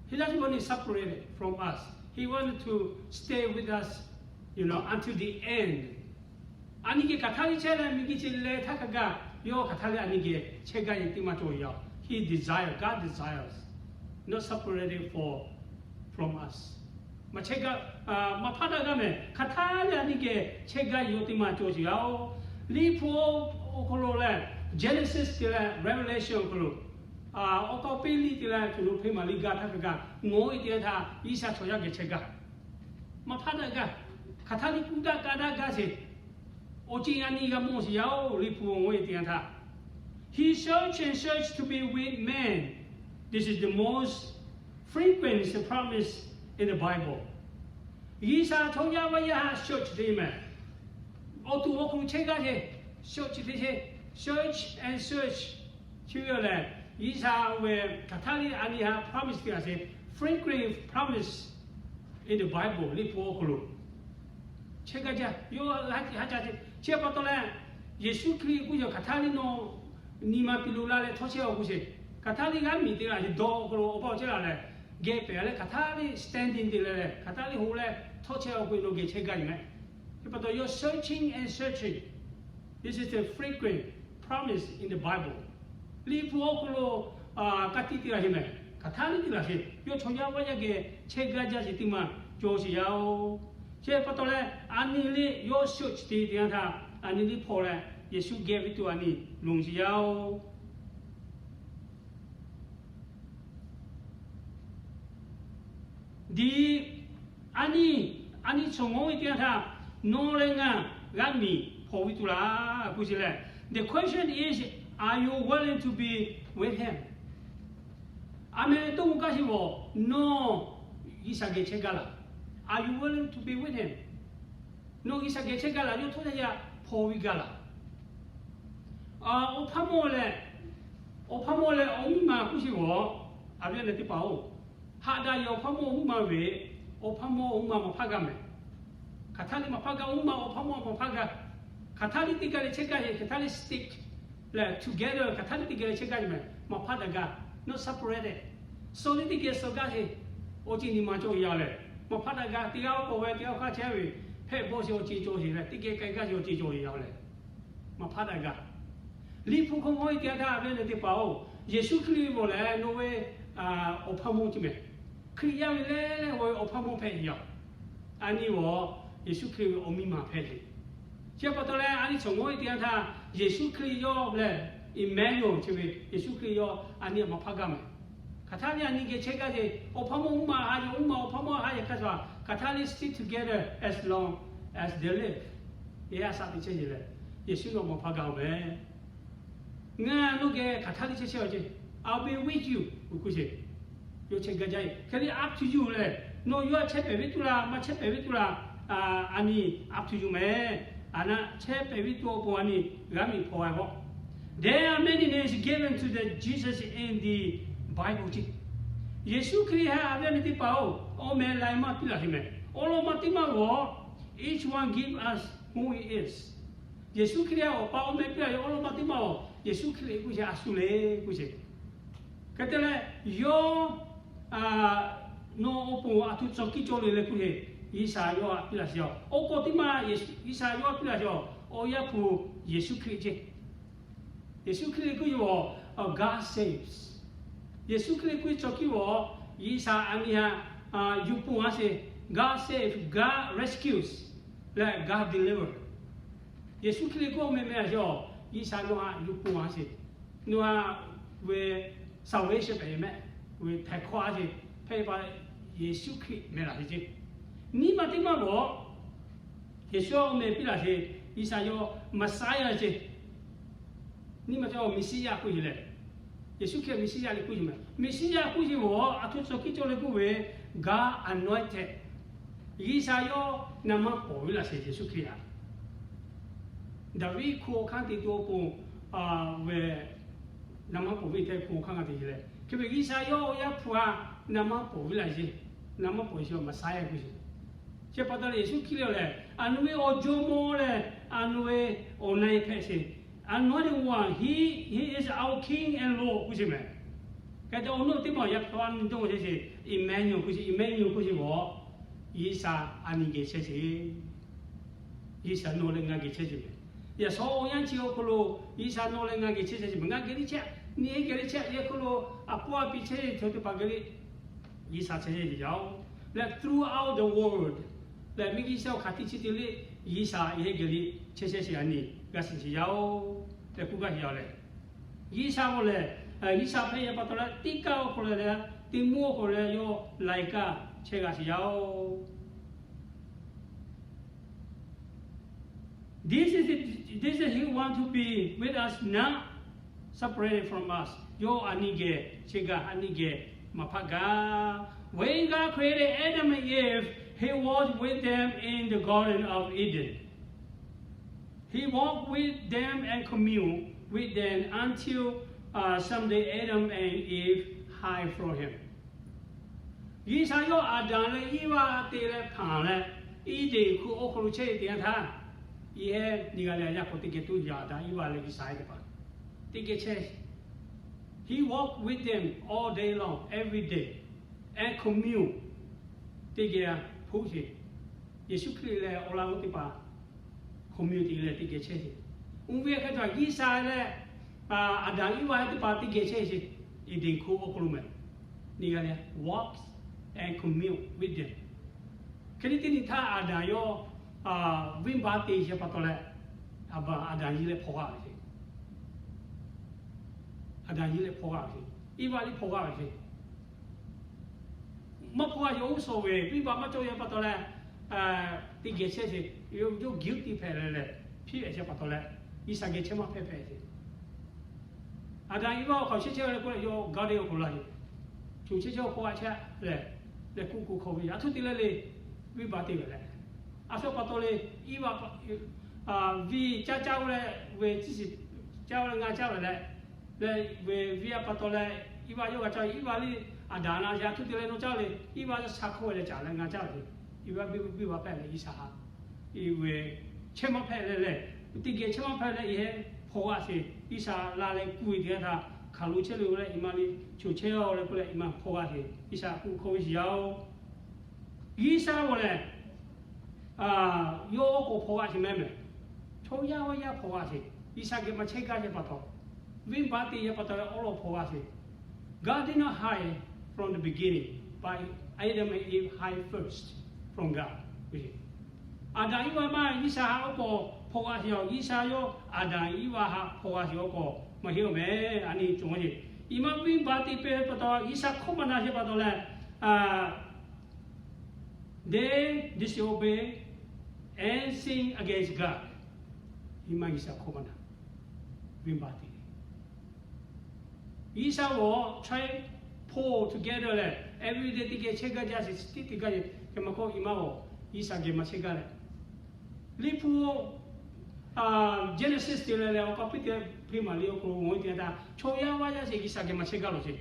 He doesn't want to separate from us. He wanted to stay with us, you know, until the end. A nyi geh hk'aˬ htaˇ le chehˇ leh miˬguiˬ chi leh htaˇ hk'a gaˇ, yawˇ hk'aˬ htaˇ le a nyi geh chehˇ gaˇ ve teˇ maˇ cawˬ yaˇ-oˬ. He desire, God desires, not separated for, from us. Maˇ chehˇ gaˇ, maˇ hpaˇ daꞈ gaˇ mehˍ. Hk'aˬ htaˇ le a nyi geh chehˇ gaˇ ve yawˇ teˇ maˇ cawˬ sheˍ yaˇ-oˬ. Liꞈ hpu awˬ hk'aw lo lehˬ, Genesis te leh Revelation awˬ hk'aw lo, awˬ kawˇ piˇ liˇ te leh tuˬ lo hpeˇ maˍ liˇ gaˇ htaˇ hk'a gaˇ, ngaˬ hui teˇ yanˇ htaˇ G'uiˬsha chaw yaˇ geh chehˇ gaˇ. Maˇ hpaˇ daꞈ gaˇ, hk'aˬ htaˇ le kuˇ daꞈ ka daꞈ gaˇ sheˍ. Awˬ ceuˬ a nyi g'a mawˬ sheˍ yaˇ-oˬ, Liꞈ hpu awˬ ngaˬ hui teˇ yanˇ htaˇ. He search and search to be with man. This is the most frequent promise in the Bible. G'uiˬsha chaw yaˇ vaˇ yaˇ htaꞈ search te mehˍ. Awˬ tuˬ awˬ hk'aw lo chehˇ gaˇ sheˍ, search te sheˍ, search and search. Chi ve lehˬ, G'uiˬsha ve hk'aˬ htaˇ le a nyi htaꞈ promise te g'a sheˍ, frequent promise in the Bible, Liꞈ hpu awˬ hk'aw lo. Chehˇ gaˇ jaˇ, yawˇ ha ca ce. Chi pa taw leh, Yeˍsuˆ Hkriꞈ k'oˆ ve hk'aˬ htaˇ le nawˬ nyi ma piˇ lo la leh htawˇ chehˇ-oˬ k'oˆ sheˍ. Hk'aˬ htaˇ le g'aˇ miˬ te la sheˍ dawˇ awˬ hk'aw lo awˬ pa awˬ chehˇ la leh, geh pehˍ leh hk'aˬ htaˇ le standing te leh leh hk'aˬ htaˇ le ho leh htawˇ chehˇ-oˬ k'oˆ ve nawˬ geh chehˇ gaˇ ve mehˍ. Chi pa taw yawˇ searching and searching. This is a frequent promise in the Bible. Liꞈ hpu awˬ hk'aw lo ka tiꞈ te la sheˍ mehˍ. Hk'aˬ htaˇ le te la sheˍ, yawˇ chaw yaˇ vaˇ yaˇ geh chehˇ gaˇ jaˇ sheˍ teˇ maˇ cawˬ sheˍ yaˇ-oˬ. Chi pa taw leh a nyi le yawˇ search te teˇ yanˇ htaˇ a nyi le hpaw leh Yeˍsuˆ geh ve tuˬ a nyi lonˬ sheˍ yaˇ-oˬ. Diˬ, a nyi, a nyi chaw ngaˬ hui teˇ yanˇ htaˇ nawˬ leh ngaˬ g'aˇ miˬ hpaw ve tuˬ laˇ k'oˆ sheˍ leh, the question is, are you willing to be with him? A meh toˇ mvuh kaˇ sheˍ g'awˬ, nawˬ G'uiˬsha geh chehˇ gaˇ laˇ. Are you willing to be with him? Nawˬ G'uiˬsha geh chehˇ gaˇ laˇ, yawˇ htawˇ yaˇ yaˇ hpaw ve gaˇ laˇ. Awˬ hpaˇ mawˇ leh, awˬ hpaˇ mawˇ leh awˬ mvuhˇ ma k'oˆ sheˍ g'awˬ, a viˉ a nyi teˇ hpaˍ-oˬ, haꞈ daꞈ yehˬ awˬ hpaˇ mawˇ awˬ mvuhˇ ma ve, awˬ hpaˇ mawˇ awˬ mvuhˇ ma maˇ hpaˇ gaˇ mehˍ. Hk'aˬ htaˇ le maˇ hpaˇ gaˇ, awˬ mvuhˇ ma awˬ hpaˇ mawˇ maˇ hpaˇ gaˇ. Hk'aˬ htaˇ le teˇ geh leh chehˇ gaˇ ve, hk'aˬ htaˇ le stick leh together, hk'aˬ htaˇ le teˇ geh leh chehˇ gaˇ ve mehˍ, maˇ hpaˇ daꞈ gaˇ, not separated. Suh le teˇ geh suh gaˇ ve, awˬ ceuˬ nyi ma cawˬ yaˇ lehˬ, maˇ hpaˇ daꞈ gaˇ. Teˇ g'aˇ k'awꞈ ve teˇ g'aˇ hk'aˇ chehˇ ve, hpehꞈ bawˆ sheˍ awˬ ceuˬ cawˬ sheˍ leh, teˇ geh k'ai gaˇ sheˍ awˬ ceuˬ cawˬ yaˇ lehˬ, maˇ hpaˇ daꞈ gaˇ. Liꞈ hpu hk'aw ngaˬ hui teˇ yanˇ htaˇ a viˉ a nyi teˇ hpaˍ-oˬ, Yeˍsuˆ Hkriꞈ ve bawˬ lehˬ nawˬ ve awˬ hpaˇ mawˇ ce mehˍ. Hkriꞈ yaˇ ve leh leh g'awˬ ve awˬ hpaˇ mawˇ hpehꞈ ve yoˬ. A nyi g'awˬ Yeˍsuˆ Hkriꞈ ve awˬ miˇ ma hpehꞈ ve. Chi pa taw leh a nyi chaw ngaˬ hui teˇ yanˇ htaˇ Yeˍsuˆ Hkriꞈ yawˇ lehˬ, Iˍmaˍnuˆ chi ve Yeˍsuˆ Hkriꞈ yawˇ a nyi maˇ hpaˇ gaˇ mehˍ. Hk'aˬ htaˇ le a nyi geh chehˇ gaˇ ve, awˬ hpaˇ mawˇ mvuhˇ ma haꞈ yaˇ, mvuhˇ ma awˬ hpaˇ mawˇ haꞈ yaˇ hk'a shuˍ, hk'aˬ htaˇ le stick together as long as they live. Eˬ, a shaꞈ teꞈ chehˇ ve lehˬ, Yeˍsuˆ nawˬ maˇ hpaˇ gaˇ-oˬ mehˍ. Ngaˬ nawˬ geh hk'aˬ htaˇ le chehˇ chehˇ awˬ ceuˬ, I'll be with you k'oˆ sheˍ. Yawˇ chehˇ gaˇ jaˇ ve hk'e le, up to you lehˬ, nawˬ yawˇ chehˇ pehˍ ve tuˬ laˇ, maˇ chehˇ pehˍ ve tuˬ laˇ, a nyi up to you mehˍ. A naˆ chehˇ pehˍ ve tuˬ awˬ pon a nyi g'aˇ miˬ hpaw-a ve k'o, there are many names given to the Jesus in the Bible ce. Yeˍsuˆ Hkriꞈ htaꞈ a viˉ a nyi teˇ hpaˍ-oˬ, awˬ meh lai maˇ piˇ laˇ sheˍ mehˍ. Awˬ lawn maˇ teˇ maˇ g'awˬ, each one give us who he is. Yeˍsuˆ Hkriꞈ htaꞈ awˬ pa awˬ meh piˇ laˇ ve awˬ lawn maˇ teˇ maˇ g'awˬ, Yeˍsuˆ Hkriꞈ k'oˆ sheˍ a shu le k'oˆ sheˍ. Hk'e te leh, yawˇ nawˬ awˬ pon a htoꞈ cawˬ kiˇ cawˬ le leh k'oˆ sheˍ, G'uiˬsha yawˇ htaꞈ piˇ laˇ sheˍ-oˬ. Awˬ k'awꞈ teˇ maˇ G'uiˬsha yawˇ htaꞈ piˇ laˇ sheˍ-oˬ, awˬ Yaˇ hpu Yeˍsuˆ Hkriꞈ ce. Yeˍsuˆ Hkriꞈ k'oˆ ve, God saves. Yeˍsuˆ Hkriꞈ k'oˆ ve cawˬ kiˇ g'awˬ, G'uiˬsha a nyi htaꞈ Yuˬ ponˬ a sheˍ. God save, God rescues, leh God deliver. Yeˍsuˆ Hkriꞈ k'oˆ meh meh a sheˍ, G'uiˬsha nawˬ htaꞈ yuˬ ponˬ a sheˍ. Nawˬ htaꞈ ve salvation hpehꞈ ve meh, ve htaiˍ hkawˇ a sheˍ hpehꞈ pa Yeˍsuˆ Hkriꞈ meh laˬ ve ceˇ. Nyiˇ maˬ teˇ maˬ g'awˬ, Yeˍsuˆ oˇ meh piˇ laˬ sheˍ. G'uiˬsha yawˇ Messiah ceˇ. Nyiˇ maˬ teˇ maˬ Meˍsiˉyaˆ k'oˆ sheˍ leh, Yeˍsuˆ Hkriꞈ Meˍsiˉyaˆ le k'oˆ sheˍ meh. Meˍsiˉyaˆ k'oˆ sheˍ ve a htoꞈ ma k'oˆ cawˇ le k'oˆ ve, God anointed. G'uiˬsha yawˇ naˍ manˇ pawˍ ve laˬ sheˍ Yeˍsuˆ Hkriꞈ a. Daˍviˆ hkunˉ awˬ hkanˇ te tuˬ awˬ pon ve naˍ manˇ pawˍ ve hteˇ hkunˉ awˬ hkanˇ g'a te leh, hk'e ve G'uiˬsha yawˇ yaˇ hpu a naˍ manˇ pawˍ ve laˬ sheˍ. Naˍ manˇ pawˍ sheˍ Messiah k'oˆ sheˍ. Chi pa taw leh Yeˍsuˆ Hkriꞈ lehˬ, a nu ve awˬ jawˇmawˇ leh, a nu ve awˬ na e hpehꞈ sheˍ. Anointed one, he, he is our King and Lord k'oˆ sheˍ meh. Hk'e te awˬ nu teˇ maˬ yaꞈ hk'aˇ a nu dawˇ sheˍ sheˍ, Emmanuel k'oˆ sheˍ, Emmanuel k'oˆ sheˍ ve, G'uiˬsha a nyi geh chehˇ sheˍ. G'uiˬsha nawˬ leh ngaˬ geh chehˇ sheˍ meh. Yaꞈ shaw awˬ yanˇ chi awˬ hk'aw lo G'uiˬsha nawˬ leh ngaˬ geh chehˇ sheˍ meh. Ngaˬ geh le chehˇ, nyi heˆ geh le chehˇ, yehˬ hk'aw lo a pawˆ a pi chehˇ ve chaw teˇ hpaˍ geh le G'uiˬsha chehˇ sheˍ yaˇ oˬ. Leh throughout the world, leh miˬguiˬ chi awˬ hk'aˬ tiˉ chi te le G'uiˬsha yehˬ geh le chehˇ chehˇ sheˍ a nyi g'a shiˍ sheˍ yaˇ oˬ tehꞈ k'oˆ gaˇ sheˍ yaˇ leh, G'uiˬsha k'o lehˬ, G'uiˬsha hpehꞈ yaˇ pa taw leh teˇ kaˆ awˬ hk'aw lo leh, teˇ mvuhˇ awˬ hk'aw lo leh yawˇ laiˬ kaˇ chehˇ g'a sheˍ yaˇ oˬ. This is, this is he want to be with us, not separated from us. Yawˇ a nyi geh chehˇ gaˇ, a nyi geh maˍ hpaˆ gaˇ. When God created Adam and Eve, he was with them in the Garden of Eden. He walked with them and communed with them until, uh, someday Adam and Eve hide from him. G'uiˬsha yawˇ Aˍdanˍ leh Iˉvaˆ te leh hpanˍ leh, Eˇdenˍ hkuˆ awˬ hk'aw lo chehˇ ve teˇ yanˇ htaˇ, yehˬ nyi g'a leh yaˇ k'awꞈ teˇ geh tuˉ yaꞈ Aˍdanˍ Iˉvaˆ leh G'uiˬsha teˇ hpaˍ teˇ geh chehˇ. He walked with them all day long, every day, and commune. Teˇ geh hpuˆ sheˍ. Yeˍsuˆ Hkriꞈ leh awˬ laꞈ g'awˇ teˇ hpaˍ commune te leh teˇ geh chehˇ sheˍ. Oˇ ve hk'e te G'uiˬsha leh Aˍdanˍ Iˉvaˆ teˇ hpaˍ teˇ geh chehˇ sheˍ. Eˇdenˍ hkuˆ awˬ hk'aw lo meh, nyi g'a leh walks and commune with them. Hk'e te teˇ nyi htaˇ Aˍdanˍ yawˇ venˇbaˆ te sheˍ pa taw leh, Aˍdanˍ yehˬ leh hpaw g'a ve sheˍ. Aˍdanˍ yehˬ leh hpaw g'a ve sheˍ. Iˉvaˆ leh hpaw g'a ve sheˍ. Maˇ hpaw g'a yawˇ oˇ shawˍ ve venˇbaˆ maˇ cawˬ yaˇ pa taw leh, teˇ geh chehˇ sheˍ. Yawˇ guilty hpehꞈ leh leh, hpiˇ ve sheˍ pa taw leh, G'uiˬsha geh chehˇ maˇ hpehꞈ hpehꞈ sheˍ. Aˍdanˍ Iˉvaˆ awˬ hk'aw chehˇ chehˇ ve leh k'oˆ leh yawˇ Garden awˬ hk'aw lo la sheˍ. Choˬ chehˇ chehˇ hpaw g'a chehˇ leh, leh kuˇ kuˇ hk'aw ve a htoꞈ te leh le, venˇbaˆ te ve leh, a shu pa taw leh, Iˉvaˆ venˇ caˇ caˇ ve leh, ve ciˇ shiˍ caˇ ve leh ngaˇ caˇ ve leh, leh ve venˇ a pa taw leh, Iˉvaˆ yawˇ g'a caˇ ve, Iˉvaˆ leh Aˍdanˍ na sheˍ a htoꞈ te leh nawˬ caˇ le, Iˉvaˆ yawˇ sha hk'oˆ ve leh caˇ leh ngaˇ caˇ ve, Iˉvaˆ venˇbaˆ pehꞈ leh G'uiˬsha ha ve chehˇ maˇ hpehꞈ leh leh, teˇ geh chehˇ maˇ hpehꞈ leh yehˬ hpaw g'a sheˍ. G'uiˬsha la leh kuˇ ve teˇ yanˇ htaˇ hk'aˬ lo chehˇ le k'oˆ leh, i ma le choˬ chehˇ a leh k'oˆ leh i ma hpaw g'a sheˍ. G'uiˬsha kuˇ hk'aw ve shiˍ yaˇ oˬ. G'uiˬsha g'aw lehˬ, yawˇ awˬ k'o hpaw g'a sheˍ meh meh. Chaw yaˇ vaˇ yaˇ hpaw g'a sheˍ. G'uiˬsha geh maˇ chehˇ gaˇ sheˍ pa taw, venˇbaˆ te sheˍ pa taw leh awˉ lawˉ hpaw g'a sheˍ. God did not hide from the beginning, but Adam and Eve hide first from God. Aˍdanˍ Iˉvaˆ maˇ G'uiˬsha haꞈ awˬ k'aw hpaw g'a sheˍ a. G'uiˬsha yawˇ Aˍdanˍ Iˉvaˆ haꞈ hpaw g'a sheˍ awˬ k'aw maˇ heˆ a meh. A nyi cawˬ ve, i ma venˇbaˆ te pehˬ pa taw, G'uiˬsha hkawˇ maˇ na sheˍ pa taw leh, they disobey and sin against God. I ma G'uiˬsha hkawˇ maˇ na, venˇbaˆ te G'uiˬsha g'awˬ try pull together leh, every day teˇ geh chehˇ gaˇ jaˇ sheˍ, teˇ teˇ gaˇ sheˍ. Hk'e maˇ k'oˆ, i ma g'awˬ G'uiˬsha geh maˇ chehˇ gaˇ leh, Liꞈ hpu Genesis te leh leh, awˬ pa piˇ te hpe maˍ liꞈ awˬ hk'aw lo g'awˬ ve teˇ yanˇ htaˇ, chaw yaˇ vaˇ yaˇ sheˍ G'uiˬsha geh maˇ chehˇ gaˇ lawˬ sheˍ.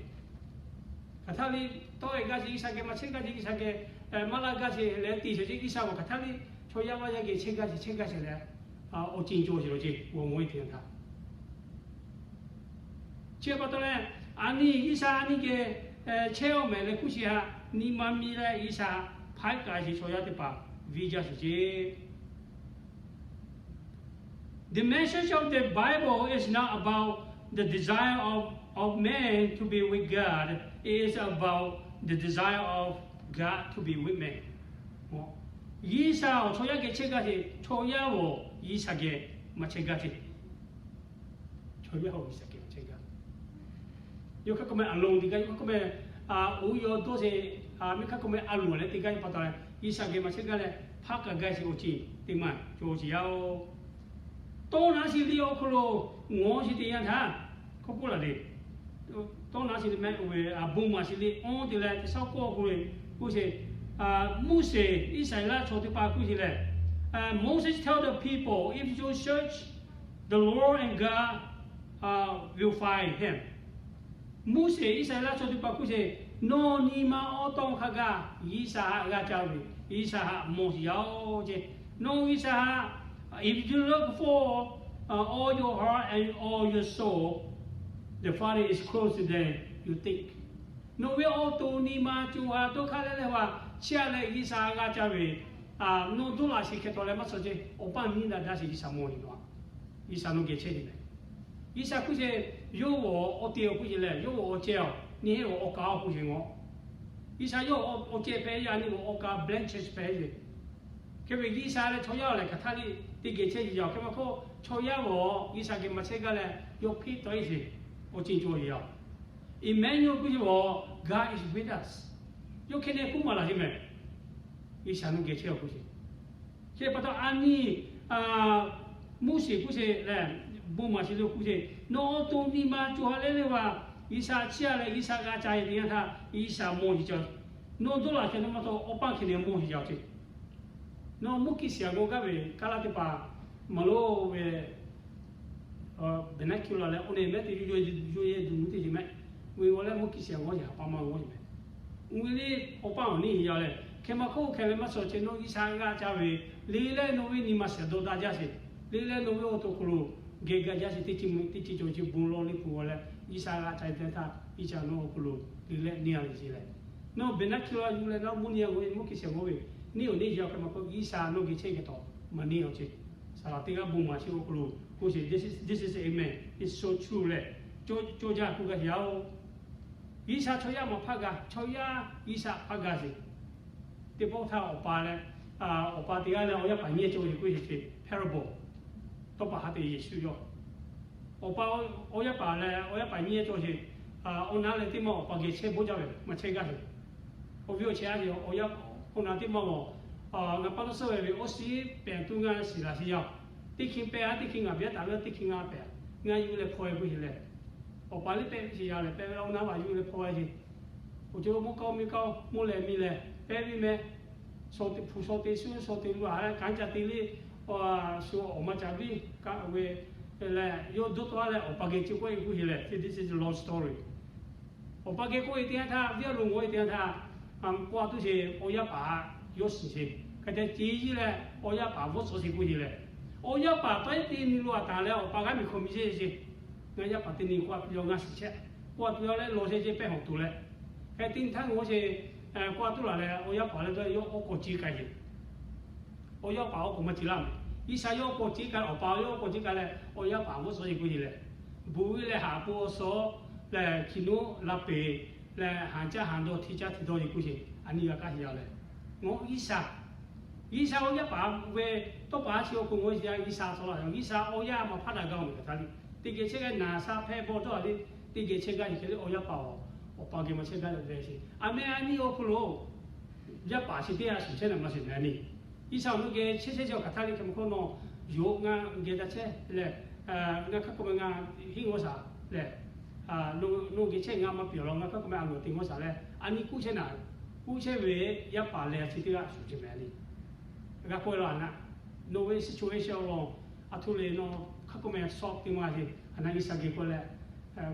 Hk'aˬ htaˇ le tawˆ e gaˇ sheˍ, G'uiˬsha geh maˇ chehˇ gaˇ sheˍ, G'uiˬsha geh maˇ laˇ gaˇ sheˍ leh te sheˍ ceˇ. G'uiˬsha g'awˬ hk'aˬ htaˇ le chaw yaˇ vaˇ yaˇ geh chehˇ gaˇ sheˍ, chehˇ gaˇ sheˍ leh, awˬ ceuˬ cawˬ sheˍ lawˬ ceˇ, g'awˬ g'awˬ ve teˇ yanˇ htaˇ. Chi pa taw leh, a nyi G'uiˬsha a nyi geh chehˇ a meh leh hkuˇ sheˍ haꞈ, nyi ma mi leh G'uiˬsha hpaˇ kaꞈ sheˍ chaw yaˇ teˇ hpaˍ viˇ jaˇ sheˍ ceˇ. The message of the Bible is not about the desire of, of man to be with God. It is about the desire of God to be with me. G'uiˬsha awˬ chaw yaˇ geh chehˇ gaˇ ce, chaw yaˇ awˬ G'uiˬsha geh maˇ chehˇ gaˇ ce. Chaw yaˇ awˬ G'uiˬsha geh maˇ chehˇ gaˇ. Yawˇ hk'aˇ k'oˆ meh, a loˍ teˇ g'aˇ, yawˇ hk'aˇ k'oˆ meh, oˇ yawˇ dawˇ ce, miˬ hk'aˇ k'oˆ meh, a loˍ leh teˇ g'aˇ pa taw leh G'uiˬsha geh maˇ chehˇ gaˇ leh, hpaˇ kaꞈ gaˇ ce awˬ ceuˬ teˇ maˬ cawˬ ce yaˇ oˬ. Tawˇ naˉ shi liꞈ awˬ hk'aw lo ngawˬ shi teˇ yanˇ htaˇ, hk'aw k'oˆ laˬ le. Tawˇ naˉ shi liꞈ meh, oˇ ve bon maˍ shi liꞈ awˬ te leh teˇ shaˉ k'awˇ k'oˆ ve, k'oˆ ce, Moˉseˍ Iˉsaˍreˍlaˆ chaw teˇ hpaˍ k'oˆ ce lehˬ, Moses tell the people, if you search the Lord and God, will find him. Moˉseˍ Iˉsaˍreˍlaˆ chaw teˇ hpaˍ k'oˆ ce, nawˬ nyi ma awˬ tawˇ hk'a gaˇ G'uiˬsha haꞈ g'a ca ve, G'uiˬsha haꞈ mawˬ sheˍ yaˇ oˬ ce. Nawˬ G'uiˬsha haꞈ, if you look for all your heart and all your soul, the Father is closer than you think. Nawˬ ve awˬ to nyi ma co ha dawˇ hk'aˇ leh leh ha chiˇ aꞈ leh G'uiˬsha g'a ca ve, nawˬ dawˇ laꞈ sheˍ hk'e taw leh maˇ suh ce, awˬ paˇ miˇ daꞈ daꞈ sheˍ G'uiˬsha mawˬ nyi nawˬ. G'uiˬsha nawˬ geh chehˇ ve meh. G'uiˬsha k'oˆ ce, yawˇ awˬ awˬ te awˬ k'oˆ ce lehˬ, yawˇ awˬ ceh awˬ nyi heˆ awˬ awˬ kaˍ awˬ k'oˆ ce ngawˬ. G'uiˬsha yawˇ awˬ ceh pehꞈ yaˇ nyi awˬ awˬ kaˍ blank church pehꞈ ve. Hk'e ve G'uiˬsha leh chaw yaˇ lehˬ hk'aˬ htaˇ le teˇ geh chehˇ ve yaˇ oˬ. Hk'e maˇ hk'oˆ chaw yaˇ awˬ G'uiˬsha geh maˇ chehˇ gaˇ leh yawˇ hpeˆ tawˆ e sheˍ awˬ ceuˬ cawˬ ve yaˇ. Emmanuel k'oˆ ce, God is with us. Yawˇ hk'e neh k'oˆ maˍ laˬ ce meh. G'uiˬsha nawˬ geh chehˇ awˬ k'oˆ ce. Hk'e pa taw a nyi, Moˉseˍ k'oˆ ce lehˬ, bon maˍ sheˍ le k'oˆ ce, nawˬ awˬ to nyi ma co ha leh leh ha G'uiˬsha chiˇ aꞈ leh G'uiˬsha g'a ca ve teˇ yanˇ htaˇ G'uiˬsha mawˬ sheˍ ca. Nawˬ dawˇ laꞈ sheˍ nawˬ maˇ taw, awˬ paˇ hk'e neh mawˬ sheˍ ca ce. Nawˬ mvuhˇ kiˇ shiˍ aꞈ g'awˇ gaˇ ve kaˇ laˇ teˇ hpaˍ maˇ loˍ ve, vernacular leh oˇ neh mehˉ te yawˇ yehˇ duˬ mvuhˇ teˇ ce mehˉ. Ve g'awˇ leh mvuhˇ kiˇ shiˍ aꞈ g'awˇ ce haˍ pa maˇ g'awˇ ce meh. Uˇ ve le, awˬ paˇ awˬ neˇ yaˇ lehˬ, hk'e maˇ hk'oˆ hk'e leh maˇ suh ce, nawˬ G'uiˬsha g'a ca ve le leh nawˬ ve nyi ma shiˍ dawˇ daꞈ jaˇ sheˍ. Le leh nawˬ ve awˬ to hk'aw lo geh gaˇ jaˇ sheˍ. Teˇ ceuˬ cawˬ ce bon lawˇ le hpu g'awˇ leh G'uiˬsha g'a ca ve teˇ htaˇ G'uiˬsha nawˬ awˬ hk'aw lo le leh neˇ a ve ce leh, nawˬ vernacular yuˬ leh nawˬ mvuhˇ nyi a g'awˇ ve mvuhˇ kiˇ shiˍ g'awˇ ve neˇ awˬ neˇ yaˇ hk'e maˇ k'oˆ G'uiˬsha nawˬ geh chehˇ geh tawꞈ maˇ neˇ awˬ ce. Saˍ laꞈ teˇ g'aˇ bon maˍ sheˍ awˬ hk'aw lo k'oˆ sheˍ, this is, this is amen, it's so true leh, cawˇ jaˇ k'oˆ gaˇ sheˍ yaˇ oˬ. G'uiˬsha chaw yaˇ maˇ hpaˇ g'a, chaw yaˇ G'uiˬsha hpaˇ g'a sheˍ. Teˇ pawˆ htaˇ awˬ pa leh, awˬ pa teˇ g'aˇ leh awˬ yaˇ paˍ nyiˇ cawˬ sheˍ k'oˆ sheˍ ce, parable. Tawˇ pa haˉ te Yeˍsuˆ yawˇ. Awˬ pa, awˬ yaˇ paˍ leh awˬ yaˇ paˍ nyiˇ cawˬ sheˍ. Awˬ na leh teˇ maˇ awˬ pa geh chehˇ bawˆ jaˇ ve maˇ chehˇ gaˇ sheˍ. Awˬ viˉ awˬ chehˇ a sheˍ, awˬ na teˇ maˇ maˬ, ngaˬ pa taw suhˉ ve ve awˬ shiˍ pehˬ tuˬ ngaˇ shiˍ laˬ sheˍ yaˇ. Teˇ hk'e pehˬ a, teˇ hk'e ngaˬ biˇ taˍ ve, teˇ hk'e ngaˇ pehˬ a, ngaˇ yuˬ leh hpawˇ e k'oˆ sheˍ leh, awˬ pa liˇ pehˆ ve sheˍ yaˇ leh pehˆ ve la awˬ na vaꞈ yuˬ leh hpawˇ e sheˍ. Awˬ co mawˇ k'aoˆ miˇ k'aoˆ mawˇ leh miˇ leh pehˆ ve meh. Shaw te hpu shaw te shu shaw te lu a leh kanˉ ca te le, shu awˬ ma ca viˇ kaˆ ve leh yawˇ dawˇ tawˆ a leh awˬ pa geh chi k'oˆ e k'oˆ sheˍ leh, this is a long story. Awˬ pa geh k'oˆ e teˇ yanˇ htaˇ, viˉ a lo ngawˬ e teˇ yanˇ htaˇ, k'oˆ a tuˬ sheˍ, awˬ yaˇ paˍ yawˇ shiˍ sheˍ. Hk'e te ce yiˇ leh awˬ yaˇ paˍ bvuhˆ tsuhꞈ sheˍ k'oˆ sheˍ leh, awˬ yaˇ paˍ tawˆ e teˇ nyi lo a taˍ leh awˬ pa g'aˇ miˬ hkawꞈ miˬ sheˍ sheˍ. Ngaˬ yaˇ paˍ teˇ nyi k'oˆ a tuˬ yaˇ ngaˇ shiˍ chehˇ. K'oˆ a tuˬ yaˇ leh lawˬ sheˍ ce pehˇ hawꞈ tuˬ leh, hk'e te nyi htaˇ ngawˬ sheˍ, k'oˆ a tuˬ laˬ leh awˬ yaˇ paˍ leh dawˇ yawˇ awˬ k'awꞈ ce k'ai sheˍ. Awˬ yaˇ paˍ awˬ k'awꞈ maˇ ce laˇ meh. G'uiˬsha yawˇ awˬ k'awꞈ ce k'ai, awˬ pa yawˇ awˬ k'awꞈ ce k'ai leh awˬ yaˇ paˍ bvuhˆ tsuhꞈ sheˍ k'oˆ sheˍ leh, bvuhꞈ ve leh haꞈ po awˬ suhˍ lehˬ, hkiˬ nuˉ la peˍ leh haˍ caˇ haˍ dawˇ hti caˇ hti dawˇ sheˍ k'oˆ sheˍ. A nyi g'a kaˇ sheˍ yaˇ leh, ngawˬ G'uiˬsha, G'uiˬsha awˬ yaˇ paˍ ve tawˇ pa a chi awˬ hk'aw ngawˬ sheˍ yaˇ G'uiˬsha tawˆ la. G'uiˬsha awˬ yaˇ maˇ hpaˇ daꞈ gaˇ awˬ meh hk'aˬ htaˇ le, teˇ geh chehˇ gaˇ naˍ sha hpehˇ bawˆ dawˇ a le, teˇ geh chehˇ gaˇ sheˍ hk'e le awˬ yaˇ paˍ awˬ, awˬ pa geh maˇ chehˇ gaˇ leh ve sheˍ. A meh a nyi awˬ hk'aw lo yaˇ paˍ chi teˇ g'aˇ shuˍ chehˇ naˍ maˇ shuˍ meh a nyi. G'uiˬsha awˬ nu geh chehˇ chehˇ chi awˬ hk'aˬ htaˇ le hk'e maˇ hk'oˆ nawˬ yonˍ ngaˬ geh daꞈ chehˇ leh, ngaˬ hk'a k'oˆ meh ngaˬ hiˆ g'awˇ shaˍ lehˬ, nawˬ geh chehˇ ngaˬ maˇ piˍ law, ngaˬ hk'a k'oˆ meh a loˍ te g'awˇ shaˍ leh a nyi k'oˆ chehˇ naˍ, k'oˆ chehˇ ve yaˇ paˍ lehˬ chi teˇ g'aˇ shuˍ chehˇ meh a nyi. G'a k'oˆ e law a naˆ, nawˬ ve situation awˬ lawn, a htoꞈ le nawˬ hk'a k'oˆ meh sawˉ teˇ maˇ sheˍ a naˆ G'uiˬsha geh k'oˆ leh,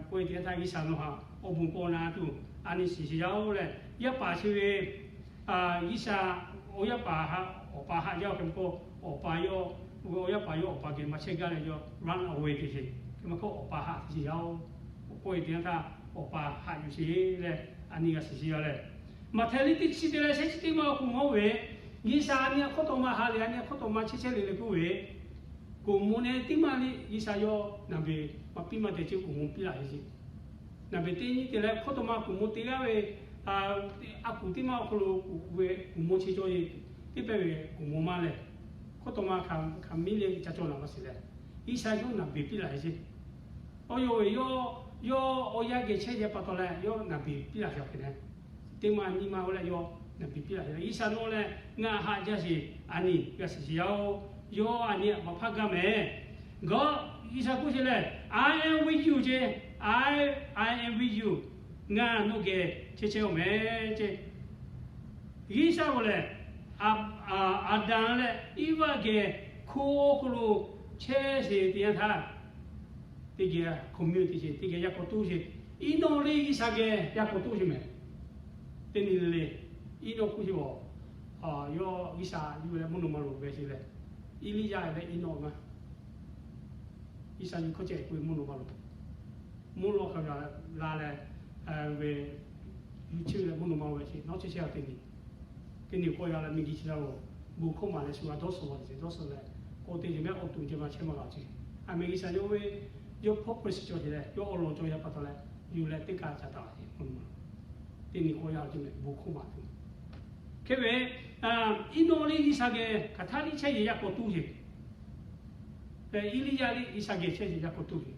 k'oˆ e teˇ yanˇ htaˇ G'uiˬsha nawˬ htaꞈ awˬ bon k'awꞈ na tuˬ a nyi shiˍ sheˍ yaˇ oˬ leh, yaˇ paˍ chi ve G'uiˬsha awˬ yaˇ paˍ haꞈ awˬ pa haꞈ jaˇ hk'e maˇ k'oˆ, awˬ pa yawˇ, awˬ yaˇ paˍ yawˇ awˬ pa geh maˇ chehˇ gaˇ leh yawˇ run away te sheˍ. Hk'e maˇ k'oˆ awˬ pa haꞈ te sheˍ yaˇ oˬ. K'oˆ e teˇ yanˇ htaˇ awˬ pa haꞈ yuˬ sheˍ leh a nyi g'a shiˍ sheˍ yaˇ leh, Maꞈhtehˍ liꞈ teˇ chi te leh shehˆ chi teˇ maˇ awˬ hk'aw ngawˬ ve, G'uiˬsha a nyi a hk'awˇ taw ma haꞈ leh a nyi a hk'awˇ taw ma chehˇ chehˇ le le k'oˆ ve, k'oˍ mo neh teˇ maˇ le G'uiˬsha yawˇ naˬ beˬ maˇ piˇ maˇ te ce k'oˍ mo piˇ laˇ ve ce. Naˬ beˬ teˇ nyi te leh hk'awˇ taw ma k'oˍ mo te g'aˇ ve a kuˬ teˇ maˇ awˬ hk'aw lo kuˬ ve kuˬ maw chi cawˇ ve, teˇ pehˇ ve kuˬ maw maˇ leh, hkawˇ taw ma hk'aˬ miˇ le ca cawˇ naˍ maˇ shiˍ leh, G'uiˬsha yawˇ naˍ beˬ piˇ laˬ ve ceˇ. Awˬ yawˇ ve yawˇ, yawˇ awˬ yanˇ geh chehˇ ve pa taw leh yawˇ naˍ beˬ piˇ laˬ ve awˬ hk'e leh, teˇ maˇ nyiˇ maˇ oˇ leh yawˇ naˍ beˬ piˇ laˬ ve. G'uiˬsha nawˬ leh ngaˬ haꞈ jaˇ sheˍ, a nyi g'a shiˍ sheˍ yaˇ-oˬ, yawˇ a nyi maˍ hpaˇ gaˇ mehˍ. Gawˇ G'uiˬsha k'oˆ sheˍ leh, I am with you ceˇ, I, I am with you, ngaˬ nawˬ geh chehˇ chehˇ-oˬ mehˍ ceˇ. G'uiˬsha k'o lehˬ, Aˍdanˍ leh Iˉvaˆ geh hko awˬ hk'aw lo chehˇ sheˍ teˇ yanˇ htaˇ, teˇ geh hko miˇ teˇ sheˍ, teˇ geh yaˇ k'aw toˇ sheˍ. Iˉnawˇ le G'uiˬsha geh yaˇ k'aw toˇ sheˍ mehˍ. Teˇ nyi le le, Iˉnawˇ k'oˆ sheˍ-oˬ, yawˇ G'uiˬsha yuˬ leh mvuhˇ naw ma lo ve sheˍ leh, Eˇliˇyaꞈ leh Iˉnawˇ maˇ G'uiˬsha yuˬ hkawˇ ceh k'oˆ ve mvuhˇ naw ma lo, mvuhˇ naw ma hk'a gaˬ la leh, ve yuˬ chehˇ leh mvuhˇ naw ma lo ve sheˍ. Nawˉ chehˇ chehˇ-a teˇ nyi, teˇ nyi k'awꞈ yaˇ leh miˬguiˬ chi la-oˬ, bon hkawˇ maˍ leh shu g'a dawˇ suhˍ law ve sheˍ. Dawˇ suhˍ leh k'awꞈ te yuˬ mehˆ awˬ to ceh ma chehˇ maˇ g'a ceˇ. A mehˍ G'uiˬsha yawˇ ve, yawˇ purpose cawˬ sheˍ leh yawˇ awˬ lawn cawˬ yaˇ pa taw leh, yuˬ leh teˇ kaꞈ ca taˍ sheˍ mvuhˇ naw ma lo. Teˇ nyi k'awꞈ yaˇ-oˬ ceˇ mehˍ, bon hkawˇ maˍ tuˬ. Hk'e ve, Iˉnawˇ le G'uiˬsha geh hk'aˬ htaˇ liˇ chehˇ sheˍ yaˇ k'aw toˇ sheˍ. Eˇliˇyaꞈ le G'uiˬsha geh chehˇ sheˍ yaˇ k'aw toˇ sheˍ.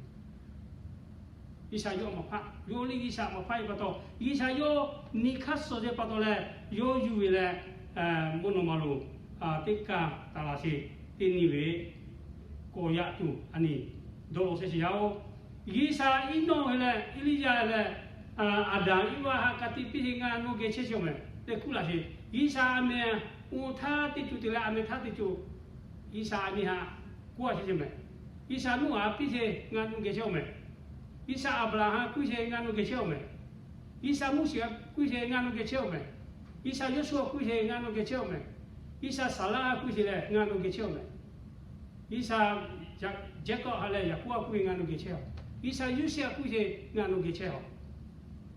G'uiˬsha yawˇ maˍ hpaˇ, yawˇ le G'uiˬsha maˍ hpaˇ ve pa taw, G'uiˬsha yawˇ nyi hk'aˇ suh ve pa taw leh, yawˇ yuˬ ve leh, mvuhˇ naw ma lo teˇ kaꞈ taˍ laˬ sheˍ. Teˇ nyi ve k'awꞈ yaˇ tuˬ a nyi dawˇ law chehˇ sheˍ yaˇ-oˬ. G'uiˬsha Iˉnawˇ ve leh Eˇliˇyaꞈ leh Aˍdanˍ Iˉvaˆ haꞈ ka tiꞈ piˇ sheˍ, ngaˬ nawˬ geh chehˇ sheˍ-oˬ mehˍ tehꞈ kuˇ laˬ sheˍ. G'uiˬsha a mehˍ, oˇ htaˇ teˇ co te leh a mehˍ htaˇ teˇ co, G'uiˬsha a nyi haꞈ kuˇ a chehˇ sheˍ mehˍ. G'uiˬsha Noˉaꞈ piˇ sheˍ, ngaˬ nawˬ geh chehˇ-oˬ mehˍ. G'uiˬsha Aˍbraˍhanˍ kuˇ sheˍ, ngaˬ nawˬ geh chehˇ-oˬ mehˍ. G'uiˬsha Moˉseˍ kuˇ sheˍ, ngaˬ nawˬ geh chehˇ-oˬ mehˍ. G'uiˬsha Yoˇsuˆ kuˇ sheˍ, ngaˬ nawˬ geh chehˇ-oˬ mehˍ. G'uiˬsha Saˍlaˆ kuˇ sheˍ leh ngaˬ nawˬ geh chehˇ-oˬ mehˍ. G'uiˬsha Jaˍkoˆ ha leh Yaˍkoˆ kuˇ ve, ngaˬ nawˬ geh chehˇ-oˬ. G'uiˬsha Yoˇsehꞈ kuˇ sheˍ, ngaˬ nawˬ geh chehˇ-oˬ.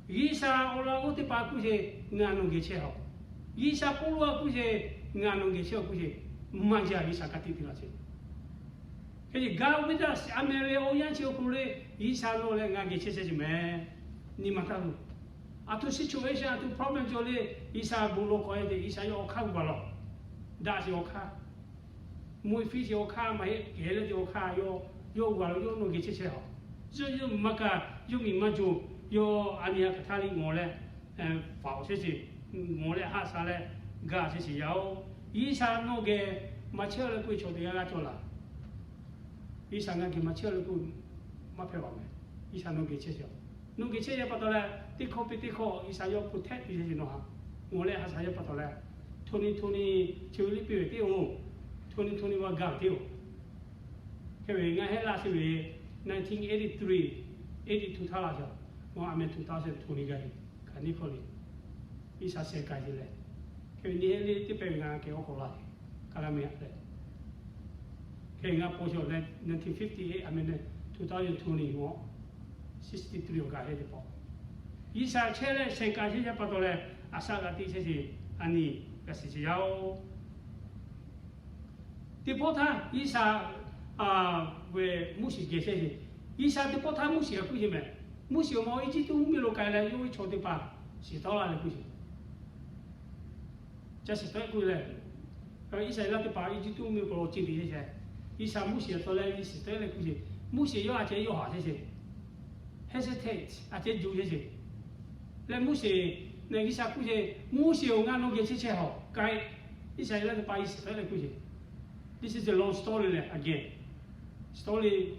G'uiˬsha awˬ laꞈ g'awˇ teˇ hpaˍ kuˇ sheˍ, ngaˬ nawˬ geh chehˇ-oˬ. G'uiˬsha Pawˇluꞈ kuˇ sheˍ, ngaˬ nawˬ geh chehˇ-oˬ kuˇ sheˍ. Maˇ jaˇ, G'uiˬsha ka tiꞈ te laˬ sheˍ. Hk'e te gaˇ ve teˇ a mehˍ ve awˬ yanˇ chi awˬ hk'aw lo le, G'uiˬsha nawˬ leh ngaˬ geh chehˇ chehˇ sheˍ mehˍ. Nyi ma taˇ lo, a htoꞈ situation, a htoꞈ problem cawˬ le, G'uiˬsha bon lawˬ k'awꞈ-e te, G'uiˬsha yawˇ awˬ hk'aˇ g'aw laˬ. Daꞈ sheˍ awˬ hk'aˇ, mvuhˇ-e fiˉ sheˍ awˬ hk'aˇ, maˇ heˆ kehˬ leh te awˬ hk'aˇ, yawˇ g'aw laˬ, yawˇ nawˬ geh chehˇ chehˇ-oˬ. Yawˇ yawˇ maˇ kaꞈ, yawˇ miˬ maˇ cawˬ, yawˇ a nyi a hk'aˬ htaˇ le ngawˬ leh faˍ-oˬ chehˇ sheˍ, ngawˬ leh haˆ sha leh gaˬ chehˇ sheˍ yaˇ-oˬ. G'uiˬsha nawˬ geh maˇ chehˇ leh k'oˆ ve chaw teˇ g'aˇ g'aˇ cawˬ laˬ. G'uiˬsha ngaˬ geh maˇ chehˇ leh k'oˆ maˇ hpehꞈ laˬ mehˍ. G'uiˬsha nawˬ geh chehˇ sheˍ-oˬ. Nawˬ geh chehˇ ve pa taw leh teˇ hkawˇ piˇ teˇ hkawˇ G'uiˬsha yawˇ protect tuˬ chehˇ sheˍ nawˬ haꞈ. Ngawˬ leh haˆ sha yaˇ pa taw leh, twenty twenty chi ve liˇ piˇ ve teˇ-oˬ, twenty twenty-one gaˬ teˇ-oˬ. Hk'e ve ngaˬ hehˉ laˇ sheˍ ve, nineteen eighty-three, eighty-two htaˇ laˇ sheˍ. Nawˬ a mehˍ two thousand twenty gaˬ ve, kaꞈ neˇ hkawˇ le. G'uiˬsha sheh k'ai sheˍ leh, hk'e ve nyi hehˉ le teˇ pehˇ ve ngaˬ kehˬ awˬ hk'aw laˇ sheˍ. Kaˬ laˇ mehˍ a leh, hk'e ngaˬ paw sheˍ leh nineteen fifty-eight a mehˍ leh two thousand twenty-one, sixty-three awˬ gaˬ hehˉ teˇ pawˆ, G'uiˬsha chehˇ leh sheh k'ai sheˍ yaˇ pa taw leh, a shaꞈ g'a teˇ chehˇ sheˍ, a nyi g'a shiˍ sheˍ yaˇ-oˬ. Teˇ pawˆ htaˇ G'uiˬsha ve Moˉseˍ geh chehˇ sheˍ. G'uiˬsha teˇ pawˆ htaˇ Moˉseˍ g'a k'oˆ sheˍ mehˍ. Moˉseˍ awˬ ma Eˇjiˇtuꞈ mvuhˇmiˬ lo k'ai leh yawˇ ve chaw teˇ hpaˍ shiˍ tawˆ la leh k'oˆ sheˍ. Ca shiˍ tawˆ k'oˆ leh, Iˉsaˍreˍlaˆ teˇ hpaˍ Eˇjiˇtuꞈ mvuhˇmiˬ awˬ hk'aw lo ceh tiꞈ chehˇ sheˍ. G'uiˬsha Moˉseˍ awˬ taw leh shiˍ tawˆ leh k'oˆ sheˍ. Moˉseˍ yawˇ a ceh yawˇ haꞈ chehˇ sheˍ. Hesitate, a ceh juˬ chehˇ sheˍ. Leh Moˉseˍ leh G'uiˬsha k'oˆ sheˍ, Moˉseˍ-oˬ, ngaˬ nawˬ geh chehˇ chehˇ hawˬ k'ai. Iˉsaˍreˍlaˆ teˇ hpaˍ shiˍ tawˆ leh k'oˆ sheˍ. This is a long story leh again, story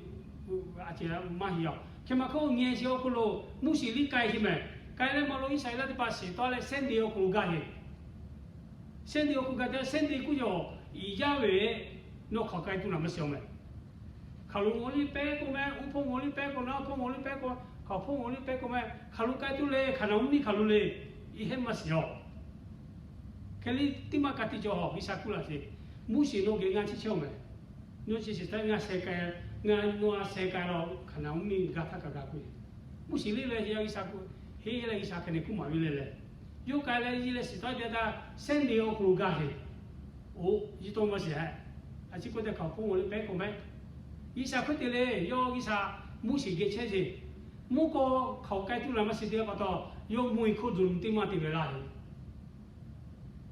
a ceh maˇ heˆ yaˇ. Hk'e maˇ hk'oˆ ngeh sheˍ awˬ hk'aw lo Moˉseˍ liˇ k'ai sheˍ mehˍ. K'ai leh maˇ lo Iˉsaˍreˍlaˆ teˇ hpaˍ shiˍ tawˆ leh sehˉ nyi awˬ hk'aw lo gaˇ sheˍ. Sehˉ nyi awˬ hk'aw lo gaˇ te, sehˉ nyi k'oˆ sheˍ, iˉ yaˇ ve nawˬ hk'aˬ k'ai tuˬ naˍ maˇ shiˍ-oˬ mehˍ. Hk'aˬ lo ngawˬ liˇ pehˇ k'o mehˍ, uˉ hpawˇ ngawˬ liˇ pehˇ k'o, naˉ hpawˇ ngawˬ liˇ pehˇ k'o, hk'aˬ hpawˇ ngawˬ liˇ pehˇ k'o mehˍ, hk'aˬ lo k'ai tuˬ le, Hkaˍnanˍ mvuhˇmiˬ hk'aˬ lo le, iˉ hehˉ maˇ shiˍ-oˬ. Hk'e le teˇ maˇ ka tiꞈ cawˬ hawˬ, G'uiˬsha kuˇ laˇ sheˍ. Moˉseˍ nawˬ geh ngaˬ chehˇ chehˇ-oˬ mehˍ. Nawˬ chi shiˍ tawˆ ngaˬ sheh k'ai, ngaˬ nawˬ a sheh k'ai la, Hkaˍnanˍ mvuhˇmiˬ gaˇ htaˇ kaꞈ gaˬ k'oˆ. Moˉseˍ liˇ leh G'uiˬsha kuˇ, heˆ leh G'uiˬsha hk'e ne kuˇ maˍ ve le leh, yawˇ k'ai leh yiˇ leh shiˍ tawˆ te htaˇ sehˉ nyi awˬ hk'aw lo gaˇ sheˍ. Oˇ, yiˇ tawˇ maˇ shiˍ hehˆ. A ciˉ k'oˆ te hk'aˬ hpawˇ ngawˬ liˇ pehˇ k'o mehˍ. G'uiˬsha hk'e te le, yawˇ G'uiˬsha Moˉseˍ geh chehˇ sheˍ. Mvuhˇ k'aw hk'aˬ k'ai tuˬ naˍ maˇ shiˍ te pa taw, Yawˇ mvuhˇ-e hk'oˆ dawˬ teˇ maˇ te ve laˇ ve.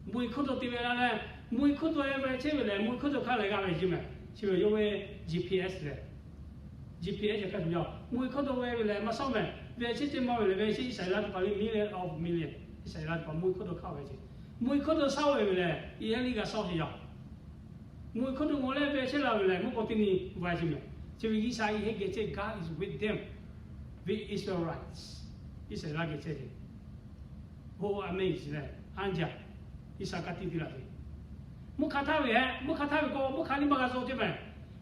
Mvuhˇ-e hk'oˆ dawˬ te ve laˇ leh, mvuhˇ-e hk'oˆ dawˬ ve chehˇ ve lehˬ, mvuhˇ-e hk'oˆ dawˬ hk'aˇ leh g'a ve ceˇ mehˍ. Chi ve yawˇ ve G P S lehˬ, G P S hk'a shuˍ yaˇ mvuhˇ-e hk'oˆ dawˬ ve ve lehˬ maˇ shawˉ mehˍ. Ve chehˇ ceh maˇ ve lehˬ, ve chehˇ Iˉsaˍreˍlaˆ teˇ hpaˍ lehˬ, million of million Iˉsaˍreˍlaˆ teˇ hpaˍ mvuhˇ-e hk'oˆ dawˬ hk'aˇ ve ceˇ. Mvuhˇ-e hk'oˆ dawˬ shaˉ-oˬ ve lehˬ, i heˉ liˇ g'a shaˉ-oˬ ve yaˇ. Mvuhˇ-e hk'oˆ dawˬ mawˬ leh ve chehˇ la ve lehˬ, mvuhˇ k'aw teˇ nyi va ceˇ mehˍ. Chi ve G'uiˬsha i heˉ geh chehˇ, God is with them, with Israelites. Iˉsaˍreˍlaˆ geh chehˇ ve, ho a mehˇ leh, anˇ jaˇ, G'uiˬsha ka tiꞈ te laˇ ve. Mvuhˇ hk'aˇ htaˇ ve hehꞈ, mvuhˇ hk'aˇ htaˇ ve k'o, mvuhˇ hk'aˇ liˇ maˇ g'a shaw ceˇ mehˍ.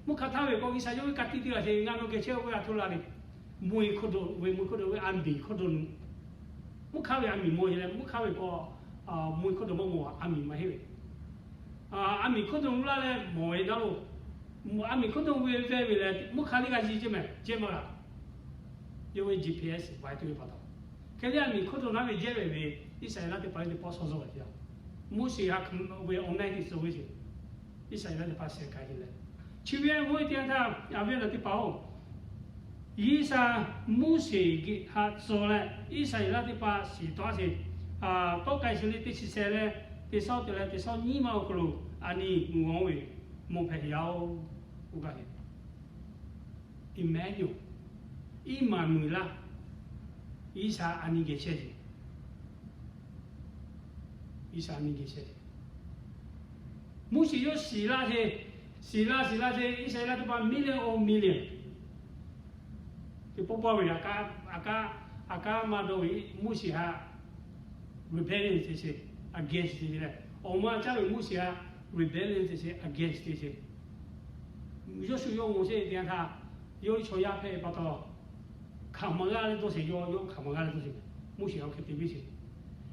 Mvuhˇ hk'aˇ htaˇ ve k'o, G'uiˬsha yawˇ ve ka tiꞈ te laˇ ve, ngaˬ nawˬ geh chehˇ-oˬ ve a htoꞈ la le. Mvuhˇ-e hk'oˆ dawˬ ve, mvuhˇ-e hk'oˆ dawˬ ve a miˍ hk'oˆ dawˬ nu, mvuhˇ hk'aˇ ve a miˍ mawˬ ve leh, mvuhˇ hk'aˇ ve k'o, mvuhˇ-e hk'oˆ dawˬ maˇ mawˬ, a miˍ maˇ heˆ ve. A miˍ hk'oˆ dawˬ nu laˇ leh mawˬ ve daˇ lo, a miˍ hk'oˆ dawˬ ve ve ve leh mvuhˇ hk'aˇ liˇ g'a ji ceˇ mehˍ, jehˇ maˇ g'a. Yawˇ ve G P S va tuˬ ve pa taw, hk'e leh a miˍ hk'oˆ dawˬ naˉ ve jehˇ ve ve, Iˉsaˍreˍlaˆ teˇ hpaˍ teˇ pawˆ shaw zaw ve yaˇ. Moˉseˍ htaꞈ hk'aˬ ve awˬ na teˇ suh ve ceˇ, Iˉsaˍreˍlaˆ teˇ hpaˍ shehˍ k'ai ve leh, chi ve a g'awˇ ve teˇ yanˇ htaˇ, a ve naˬ teˇ hpaˍ-oˬ, G'uiˬsha Moˉseˍ geh haꞈ tcuh leh Iˉsaˍreˍlaˆ teˇ hpaˍ shiˍ tawˆ sheˍ, tawˆ k'ai sheˍ le teˇ chi sheh leh, teˇ shawˉ te leh teˇ shawˉ nyiˇ ma awˬ hk'aw lo, a nyi mvuhˇ g'awˇ ve mawˬ hpehꞈ yaˇ-oˬ, k'oˆ gaˇ ve. Iˉmaˍnuˍ, Iˉmaˍnuˍlaˆ, G'uiˬsha a nyi geh chehˇ ve. G'uiˬsha a nyi geh chehˇ ve. Moˉseˍ yawˇ shiˍ laˇ sheˍ, shiˍ laˇ shiˍ laˇ sheˍ, Iˉsaˍreˍlaˆ teˇ hpaˍ million of million, teˇ pawˆ pawˆ ve, a kaˉ, a kaˉ maˇ dawˇ ve Moˉseˍ htaꞈ rebellion te sheˍ, against te sheˍ leh, awˬ ma caˇ ve Moˉseˍ htaꞈ rebellion te sheˍ, against te sheˍ. Yawˇ shu yawˇ mawˬ sheˍ teˇ yanˇ htaˇ, yawˇ ve chaw yaˇ hpehꞈ pa taw, hk'aˬ ma g'aˇ leh dawˇ sheˍ, yawˇ yawˇ hk'aˬ ma g'aˇ leh dawˇ sheˍ, Moˉseˍ awˬ hk'e te piˇ sheˍ.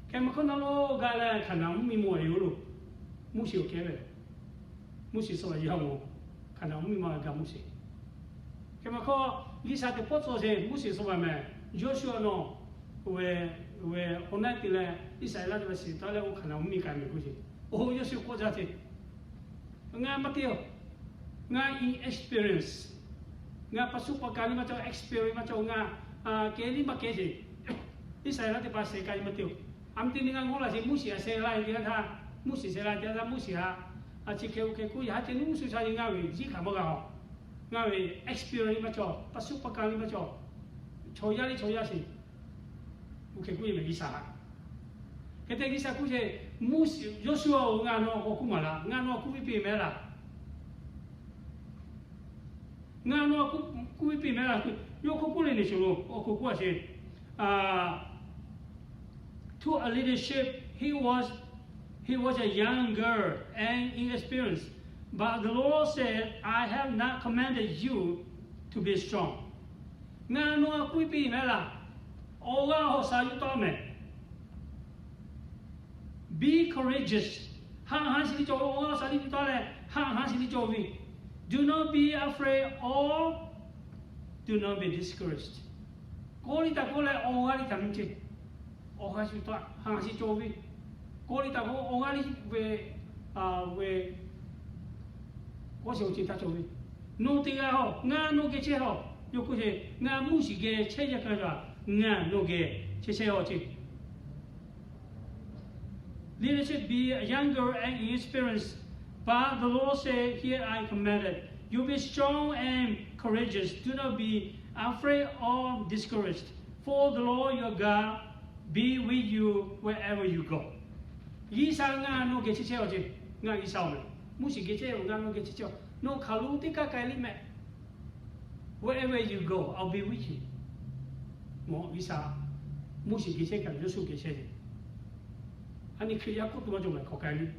Hk'e maˇ hkawˇ na lo gaˇ leh Hkaˍnanˍ mvuhˇmiˬ mawˬ ve yoˬ lo, Moˉseˍ awˬ kehˉ ve, Moˉseˍ suh ve yaˇ mawˬ, Hkaˍnanˍ mvuhˇmiˬ ma g'a Moˉseˍ. Hk'e maˇ hkawˇ, G'uiˬsha teˇ pawˆ tcuh sheˍ, Moˉseˍ suh ve mehˍ, Yawˇsuˆ a nawˬ, ve, ve awˬ na te leh Iˉsaˍreˍlaˆ teˇ hpaˍ shiˍ taˍ leh oˇ Hkaˍnanˍ mvuhˇmiˬ k'ai mehˍ k'oˆ sheˍ. Oˇ Yawˇsuˆ k'oˆ jaˇ sheˍ, ngaˬ maˇ te-oˬ. Ngaˬ inexperience, ngaˬ pa suhˉ pa kaˍ liˇ maˇ cawˬ, experience maˇ cawˬ, ngaˬ kehˬ liˇ maˇ kehˬ sheˍ. Iˉsaˍreˍlaˆ teˇ hpaˍ shehˍ k'ai maˇ te-oˬ. A meh te ni ngaˬ g'awˇ laˇ sheˍ, Moˉseˍ a shehˍ laˇ ve teˇ yanˇ htaˇ, Moˉseˍ shehˍ laˇ ve teˇ yanˇ htaˇ, Moˉseˍ htaꞈ a chi hk'e oˇ hk'e k'oˆ, yaꞈ hk'aˇ ce nuˇ suh sha ve ngaˬ ve jiˇ hkanˍ maˇ g'a-oˬ. Ngaˬ ve experience maˇ cawˬ, pa suhˉ pa kaˍ liˇ maˇ cawˬ, chaw yaˇ liˇ chaw yaˇ sheˍ. Oˇ hk'e k'oˆ ve mehˍ G'uiˬsha htaꞈ. Hk'e te G'uiˬsha k'oˆ sheˍ, Moˉseˍ, Yawˇsuˆ-oˬ, ngaˬ nawˬ k'awꞈ k'oˆ maˍ laˇ, ngaˬ nawˬ k'oˆ piˇ mehˍ laˇ. Ngaˬ nawˬ k'oˆ piˇ mehˍ laˇ. Yawˇ k'oˆ k'oˆ le neˬ shuˍ lo awˬ hk'oˆ k'oˆ a sheˍ. To a leadership, he was, he was a young girl and inexperienced. But the Lord said, I have not commanded you to be strong. Ngaˬ nawˬ k'oˆ piˇ mehˍ laˇ. Awˬ g'aˇ awˬ shaˍ yuˬ taˍ mehˍ. Be courageous. Haꞈ hanˍ shiˍ liˇ cawˬ ve, awˬ g'aˇ awˬ shaˍ liˇ yuˬ taˍ leh haꞈ hanˍ shiˍ liˇ cawˬ ve. Do not be afraid or do not be discouraged. Kawˆ liˇ taˍ kawˆ leh awˬ g'aˇ liˇ taˍ mvuh ceˇ. Awˬ g'aˇ shiˍ taˍ, haꞈ shiˍ cawˬ ve. Kawˆ liˇ taˍ kawˆ awˬ g'aˇ liˇ ve, ve kawˆ shiˍ awˬ ceˬ taˍ cawˬ ve. Nawˬ teˇ g'aˇ-oˬ, ngaˬ nawˬ geh chehˇ-oˬ. Yawˇ k'oˆ sheˍ, ngaˬ Moˉseˍ geh chehˇ yaˇ hk'a shuˍ, ngaˬ nawˬ geh chehˇ chehˇ-oˬ ceˇ. Leadership be younger and inexperienced, but the Lord said, here I commanded you be strong and courageous. Do not be afraid or discouraged, for the Lord your God be with you wherever you go. G'uiˬsha ngaˬ nawˬ geh chehˇ chehˇ-oˬ ceˇ. Ngaˬ G'uiˬsha-oˬ mehˍ. Moˉseˍ geh chehˇ-oˬ, ngaˬ nawˬ geh chehˇ chehˇ-oˬ. Nawˬ hk'aˬ lo teˇ kaˇ k'ai liˇ mehˍ. Wherever you go, I'll be with you. Mawˬ G'uiˬsha, Moˉseˍ geh chehˇ kaꞈ Yawˇsuˆ geh chehˇ ve. A nyi Hkriꞈ yaˇ k'oˆ tuˬ maˇ cawˬ mehˍ, hk'aˬ k'ai liˇ.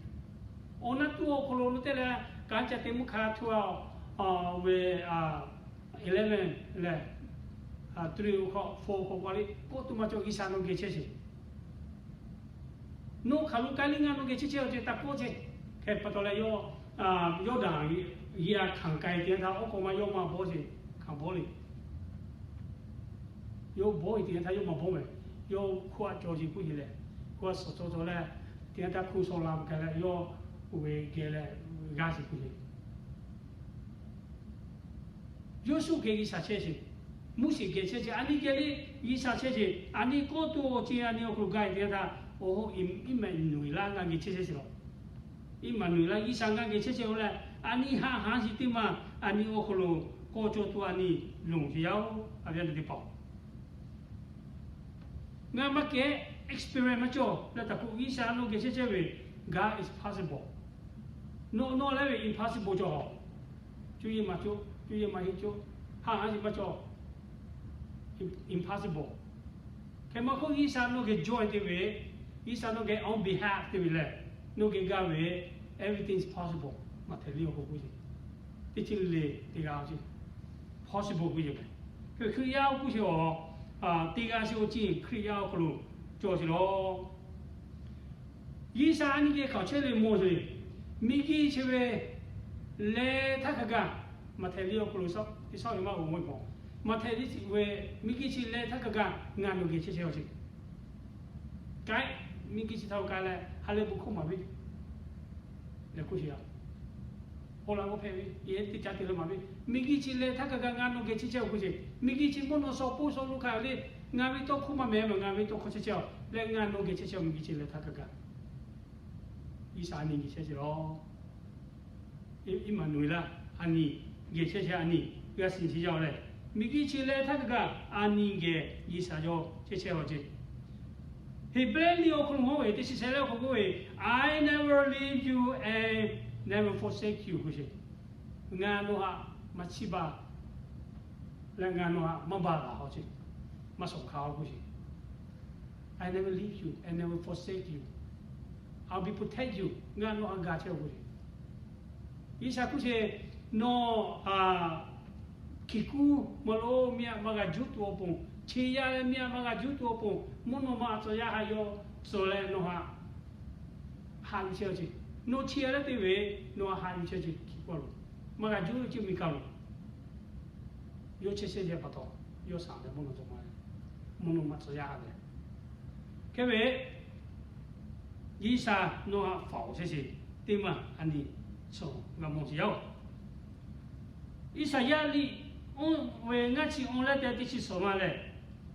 Awˬ na tuˬ awˬ hk'aw lo nawˬ te leh, kanˉ ca te mvuhˇ hk'a htuˇ a, ve eleven leh three hk'aw, four hk'aw k'oˆ liˇ k'oˆ tuˬ maˇ cawˬ, G'uiˬsha nawˬ geh chehˇ sheˍ. Nawˬ hk'aˬ lo k'ai liˇ ngaˬ nawˬ geh chehˇ chehˇ-oˬ ceˇ taˇ k'oˆ ceˇ. Hk'e pa taw leh yawˇ, Yawˇdanˍ yiˇ a hkanˍ k'ai te htaˇ, oˉ k'aw ma yawˇ ma bawˇ sheˍ, hkanˍ bawˇ le. Yawˇ bawˇ ve te htaˇ yawˇ ma bawˇ mehˍ. Yawˇ hkuˇ a cawˬ sheˍ k'oˆ sheˍ leh, hkuˇ a suhˍ cawˬ cawˬ leh, te htaˇ hkuˇ shaw la k'ai leh yawˇ oˇ ve geh leh g'aˇ sheˍ k'oˆ sheˍ. Yawˇsuˆ geh G'uiˬsha chehˇ sheˍ. Moˉseˍ geh chehˇ chehˇ, a nyi geh le, G'uiˬsha chehˇ chehˇ, a nyi kawˆ tuˬ awˬ ceuˬ a nyi awˬ hk'aw lo gaˬ-e teˇ g'aˇ htaˇ, oˇ Iˉmaˍnuˍeˍlaˆ ngaˬ geh chehˇ chehˇ chi lawˬ. Iˉmaˍnuˍeˍlaˆ, G'uiˬsha ngaˬ geh chehˇ chehˇ-oˬ leh, a nyi haꞈ haˉ chi teˇ maˬ a nyi awˬ hk'aw lo kawˆ cawˇ tuˬ a nyi lonˬ chehˇ yaˇ-oˬ, a ve a teˇ hpaˍ-oˬ. Ngaˬ maˇ kehˉ experience maˇ cawˬ leh taˍ k'o, G'uiˬsha nawˬ geh chehˇ chehˇ ve, God is possible. Nawˬ nawˬ leh ve impossible cawˬ. Cuˇ yiˍ maˇ cawˬ, cuˇ yiˍ maˇ heˆ cawˬ, haꞈ haˉ chi maˇ cawˬ, impossible. Hk'e maˇ k'oˆ, G'uiˬsha nawˬ geh join te ve, G'uiˬsha nawˬ geh on behalf te ve lehˬ, nawˬ geh gaˇ ve, everything is possible. Maꞈhtehˍ liˇ awˬ hk'aw k'oˆ ve, teˇ ceuˬ le teˇ g'aˇ ceuˬ possible k'oˆ ve yoˬ meh. Hk'e Hkriꞈ yaˇ k'oˆ sheˍ-oˬ, teˇ g'aˇ sheˍ awˬ ceuˬ Hkriꞈ yaˇ awˬ hk'aw lo cawˬ sheˍ lawˬ. G'uiˬsha a nyi geh hkaoˍ chehˇ le mawˬ sheˍ. Miˬguiˬ chi ve leh htaˇ hk'a gaˬ, Maꞈhtehˍ liˇ awˬ hk'aw lo teˇ shawˉ ve maˇ g'awˬ mawˬ-e k'o, Maꞈhtehˍ liˇ ve, miˬguiˬ chi leh htaˇ hk'a gaˬ ngaˬ nawˬ geh chehˇ chehˇ-oˬ sheˍ. K'ai, miˬguiˬ chi htaꞈ k'ai leh ha lehˬ bon hkawˇ maˍ ve leh k'oˆ sheˍ-a. Awˬ laꞈ g'awˇ hpehꞈ ve, yehˬ teˇ caˉ te leh maˍ ve, miˬguiˬ chi leh htaˇ hk'a gaˬ ngaˬ nawˬ geh chehˇ chehˇ-oˬ k'oˆ sheˍ. Miˬguiˬ chi mvuhˇ naw sawˍ poˇ sawˍ lo hk'a le, ngaˬ ve tawˇ hkawˇ maˇ mehˍ mehˍ, ngaˬ ve tawˇ hkawˇ chehˇ chehˇ-oˬ leh ngaˬ nawˬ geh chehˇ chehˇ-oˬ, miˬguiˬ chi leh htaˇ hk'a gaˬ. G'uiˬsha a nyi geh chehˇ chehˇ lawˬ. Iˉmaˍnuˍeˍlaˆ, a nyi geh chehˇ chehˇ, a nyi g'a shiˍ chehˇ yaˇ-oˬ leh, miˬguiˬ chi leh htaˇ hk'a gaˬ a nyi geh G'uiˬsha yawˇ chehˇ chehˇ-oˬ ceˇ. Heˍbrehˇ liˇ awˬ hk'aw lo maˇ ve teˇ chi shehˍ leh awˬ hk'aw k'oˆ ve, I never leave you and never forsake you k'oˆ sheˍ. Ngaˬ nawˬ htaꞈ maˇ chiˇ baˬ leh ngaˬ nawˬ htaꞈ maˇ baˬ laˬ-oˬ ceˇ, maˇ shawˍ hkanˍ-oˬ k'oˆ sheˍ. I never leave you and never forsake you. I'll be protect you. Ngaˬ nawˬ htaꞈ gaˬ chehˇ-oˬ k'oˆ sheˍ. G'uiˬsha k'oˆ sheˍ, nawˬ hkiˬ kuˉ maˇ lo miˇ aꞈ maˇ g'a juˇ tuˬ awˬ pon, chi yaˇ leh miˇ aꞈ maˇ g'a juˇ tuˬ awˬ pon, mvuhˇ naw ma tcuh yaˇ htaꞈ yawˇ tcuh leh nawˬ htaꞈ haꞈ yuˬ chehˇ-oˬ ceˇ. Nawˬ chi yaˇ leh te ve, nawˬ htaꞈ haꞈ yuˬ chehˇ ceˇ hkiˬ kuˉ lo, maˇ g'a juˇ ceˇ miˬ kaˬ lo. Yawˇ chehˇ chehˇ ve pa taw, yawˇ shaˍ leh mvuhˇ naw ma, mvuhˇ naw ma tcuh yaˇ htaꞈ leh. Hk'e ve, G'uiˬsha nawˬ htaꞈ faˍ-oˬ chehˇ sheˍ, teˇ maˬ a nyi shawˍ g'a mawˬ sheˍ yaˇ-oˬ. Iˉsaˍyaˆ liꞈ ve ngaˇ chi awˬ leh tehꞈ teˇ chi shawˍ ma lehˬ,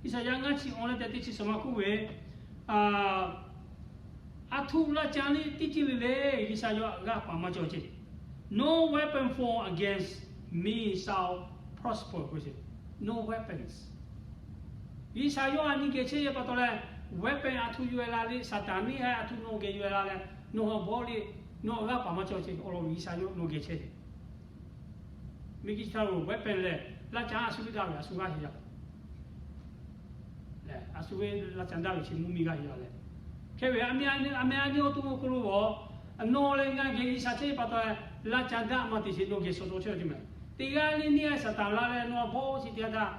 Iˉsaˍyaˆ ngaˇ chi awˬ leh tehꞈ teˇ chi shawˍ ma k'oˆ ve, aˬ htoꞈ laˇ caˇ liˇ teˇ ceuˬ le le, G'uiˬsha yawˇ g'aˇ paˍ maˇ cawˬ ceˇ. No weapon formed against me shall prosper k'oˆ sheˍ. No weapons. G'uiˬsha yawˇ a nyi geh chehˇ ve pa taw leh, weapon aˬ htoꞈ yuˬ-e la le, Saˍtanˍ liˇ heh aˬ htoꞈ nawˬ geh yuˬ-e la leh, nawˬ htaꞈ bawˆ le, nawˬ htaꞈ g'aˇ paˍ maˇ cawˬ ceˇ. Awˬ lawn G'uiˬsha yawˇ nawˬ geh chehˇ ceˇ. Miˬguiˬ chi htaˇ lo weapon lehˬ, laˇ caˇ a shu ve daꞈ ve a shu g'aˇ heˆ yaˇ. A shu ve laˇ caˇ daꞈ ve chi mvuhˇ miˬ g'aˇ heˆ yaˇ leh. Hk'e ve, aˬ meh a nyi awˬ to awˬ hk'aw lo g'awˬ, nawˬ leh ngaˬ geh G'uiˬsha chehˇ ve pa taw, laˇ caˇ daꞈ maˇ te sheˍ, nawˬ geh shawˍ tawˆ chehˇ ve ceˇ meh. Teˇ g'aˇ le nyi a Saˍtanˍ la leh nawˬ htaꞈ bawˆ chi teˇ g'aˇ htaˇ,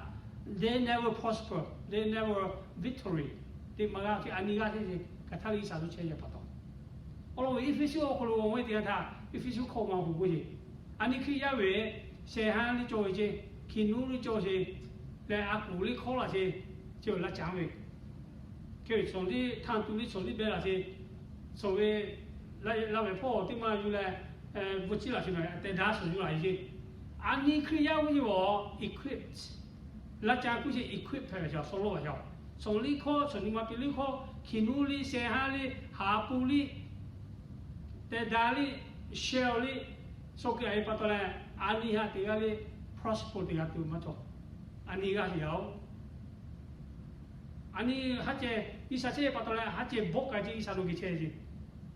they never prosper, they never victory. Teˇ maˬ g'aˇ chi a nyi g'aˇ heˆ, hk'aˬ htaˇ G'uiˬsha lo chehˇ ve pa taw. Awˬ lawn ve Eˇfeˇsuꞈ awˬ hk'aw lo g'awˬ ve teˇ g'aˇ htaˇ, Eˇfeˇsuꞈ hkawˇ ma awˬ hk'aw k'oˆ sheˍ. A nyi Hkriꞈ yaˇ ve shehˍ ha liˇ cawˬ ve ceˇ, hkiˬ nuˇ liˇ cawˬ sheˍ leh, a kuˬ liˇ hkawˇ laˬ sheˍ, chi laˇ caˇ ve. Hk'e ve chaw liˇ htanˇ tu liˇ chaw liˇ beh laˬ sheˍ, chaw ve laˇ ve hpawˇ teˇ maˇ yuˬ leh, bvuhꞈ ciˉ laˬ sheˍ meh, tehˬ daꞈ shawˍ yuˬ laˬ sheˍ. A nyi Hkriꞈ yaˇ ve yoˬ, equip. Laˇ caˇ k'oˆ sheˍ, equip hpehꞈ ve chaw sawˉ lawˉ ve yoˬ. Chaw liˇ hkawˇ, chaw nyi ma piˇ liˇ hkawˇ, hkiˬ nuˇ liˇ, shehˍ ha liˇ, haˍ pu liˇ, tehˬ daꞈ liˇ, shehˍ liˇ, shaw kuiˬ a ve pa taw leh, a nyi htaꞈ teˇ g'aˇ le, prosper teˇ g'aˇ tuˬ maˇ cawˬ. A nyi g'aˇ heˆ yaˇ-oˬ. A nyi haˉ ceh, G'uiˬsha chehˇ ve pa taw leh haˉ ceh bawˆ k'ai ceˇ, G'uiˬsha lo geh chehˇ ceˇ.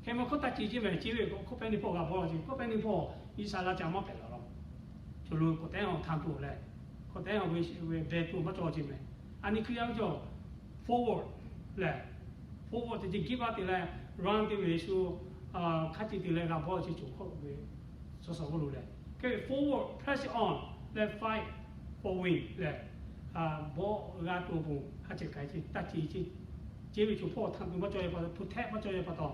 Hk'e maˇ hkawˇ taˇ ce ceˇ meh, ce ve k'awꞈ hkawˇ pehˇ neˇ hpawˇ g'a bawˆ ceˇ, hkawˇ pehˇ neˇ hpawˇ G'uiˬsha laˇ caˇ maˇ hpehꞈ la law. Chaw lo k'awꞈ tehˉ awˬ htanˇ tuˬ leh, k'awꞈ tehˉ awˬ ve beh tuˬ maˇ cawˬ ceˇ meh. A nyi Hkriꞈ yaˇ ve cawˬ forward leh, forward te ceˇ, give up te leh, run te ve shu, hk'a ce te leh g'a bawˆ ceˇ, cawˬ hkawˇ ve sawˬ sawˬ g'awˇ lo leh. Hk'e ve forward, press on leh fight for win leh, bawˆ g'a tuˬ awˬ pon haˉ ceh k'ai ceˇ, taˇ ce ceˇ. Ce ve cawˬ hpawˇ htanˇ tuˬ maˇ cawˬ ve pa taw, hpu htehˆ maˇ cawˬ ve pa taw,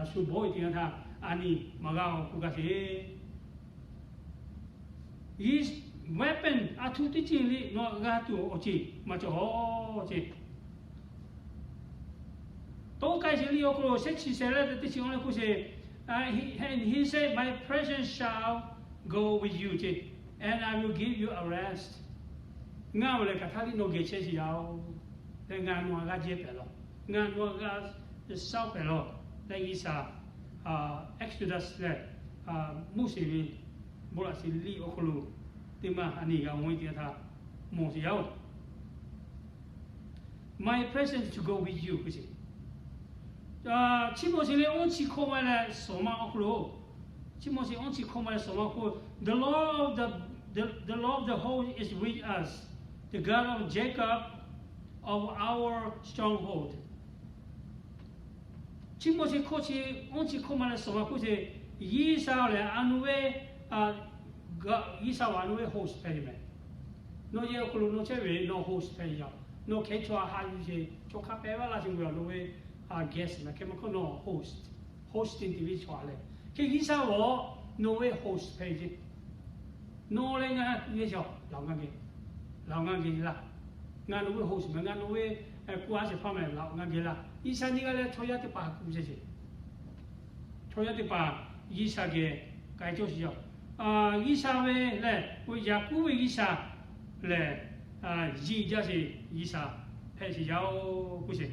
shu bawˆ ve teˇ yanˇ htaˇ a nyi maˇ g'a awˬ k'oˆ gaˇ sheˍ. Weapon aˬ htoꞈ teˇ ceuˬ le nawˬ g'a tuˬ awˬ ceuˬ maˇ cawˬ ceˇ. Toˇ k'ai sheˍ liˇ awˬ hk'aw lo shehˆ chi shehˍ leh teˇ chi awˬ leh k'oˆ sheˍ, and he said, My presence shall go with you ceˇ, and I will give you a rest. Ngaˬ awˬ lehˬ hk'aˬ htaˇ liˇ nawˬ geh chehˇ sheˍ yaˇ-oˬ. Leh ngaˬ nawˬ htaꞈ g'a jehˇ pehˍ lawˬ. Ngaˬ nawˬ htaꞈ g'a shaˉ pehˍ lawˬ. Leh G'uiˬsha, Exodus lehˬ, Moˉseˍ ve bon laꞈ sheˍ liꞈ awˬ hk'aw lo teˇ maˇ a nyi g'a mawˬ ve teˇ yanˇ htaˇ mawˬ sheˍ yaˇ-oˬ. My presence to go with you k'oˆ sheˍ. Chi mawˬ sheˍ leh awˇ chi hkawˇ maˇ leh shawˍ maˇ awˬ hk'aw lo, chi mawˬ sheˍ awˇ chi hkawˇ maˇ leh shawˍ maˇ hk'oˆ, the Lord of the, the, the Lord of the host is with us, the God of Jacob, of our stronghold. Chi mawˬ sheˍ hkawˇ chi, awˇ chi hkawˇ maˇ leh shawˍ maˇ hk'oˆ sheˍ, G'uiˬsha lehˬ a nawˬ ve, G'uiˬsha a nawˬ ve host hpehꞈ ve mehˬ. Nawˬ yehˬ awˬ hk'aw lo nawˬ chehˇ ve nawˬ host hpehꞈ ve yaˇ. Nawˬ hkeh chaw a haꞈ yuˬ sheˍ, chaw hk'a pehꞈ vaˇ laˇ sheˍ ve a nawˬ ve guest mehˬ. Hk'e maˇ hk'oˆ nawˬ host, hosting te ve chaw a leh, hk'e G'uiˬsha a nawˬ ve host hpehꞈ ve ceˇ. Nawˬ leh ngaˬ haꞈ kuˬ ve chaw, laˬ ngaˬ geh, laˬ ngaˬ geh laˇ. Ngaˬ nawˬ ve host mehˬ, ngaˬ nawˬ ve kuˬ a shehˍ hpaˇ mehˬ, laˬ ngaˬ geh laˇ. G'uiˬsha nyi g'a leh chaw yaˇ teˇ hpaˍ kuˬ ve ceˇ. Chaw yaˇ teˇ hpaˍ G'uiˬsha geh k'ai cawˇ sheˍ yaˇ-oˬ. G'uiˬsha ve lehˬ, Yaˍkoˆ ve G'uiˬsha lehˬ, yiˬ jaˇ sheˍ G'uiˬsha hpehꞈ sheˍ yaˇ-oˬ k'oˆ sheˍ.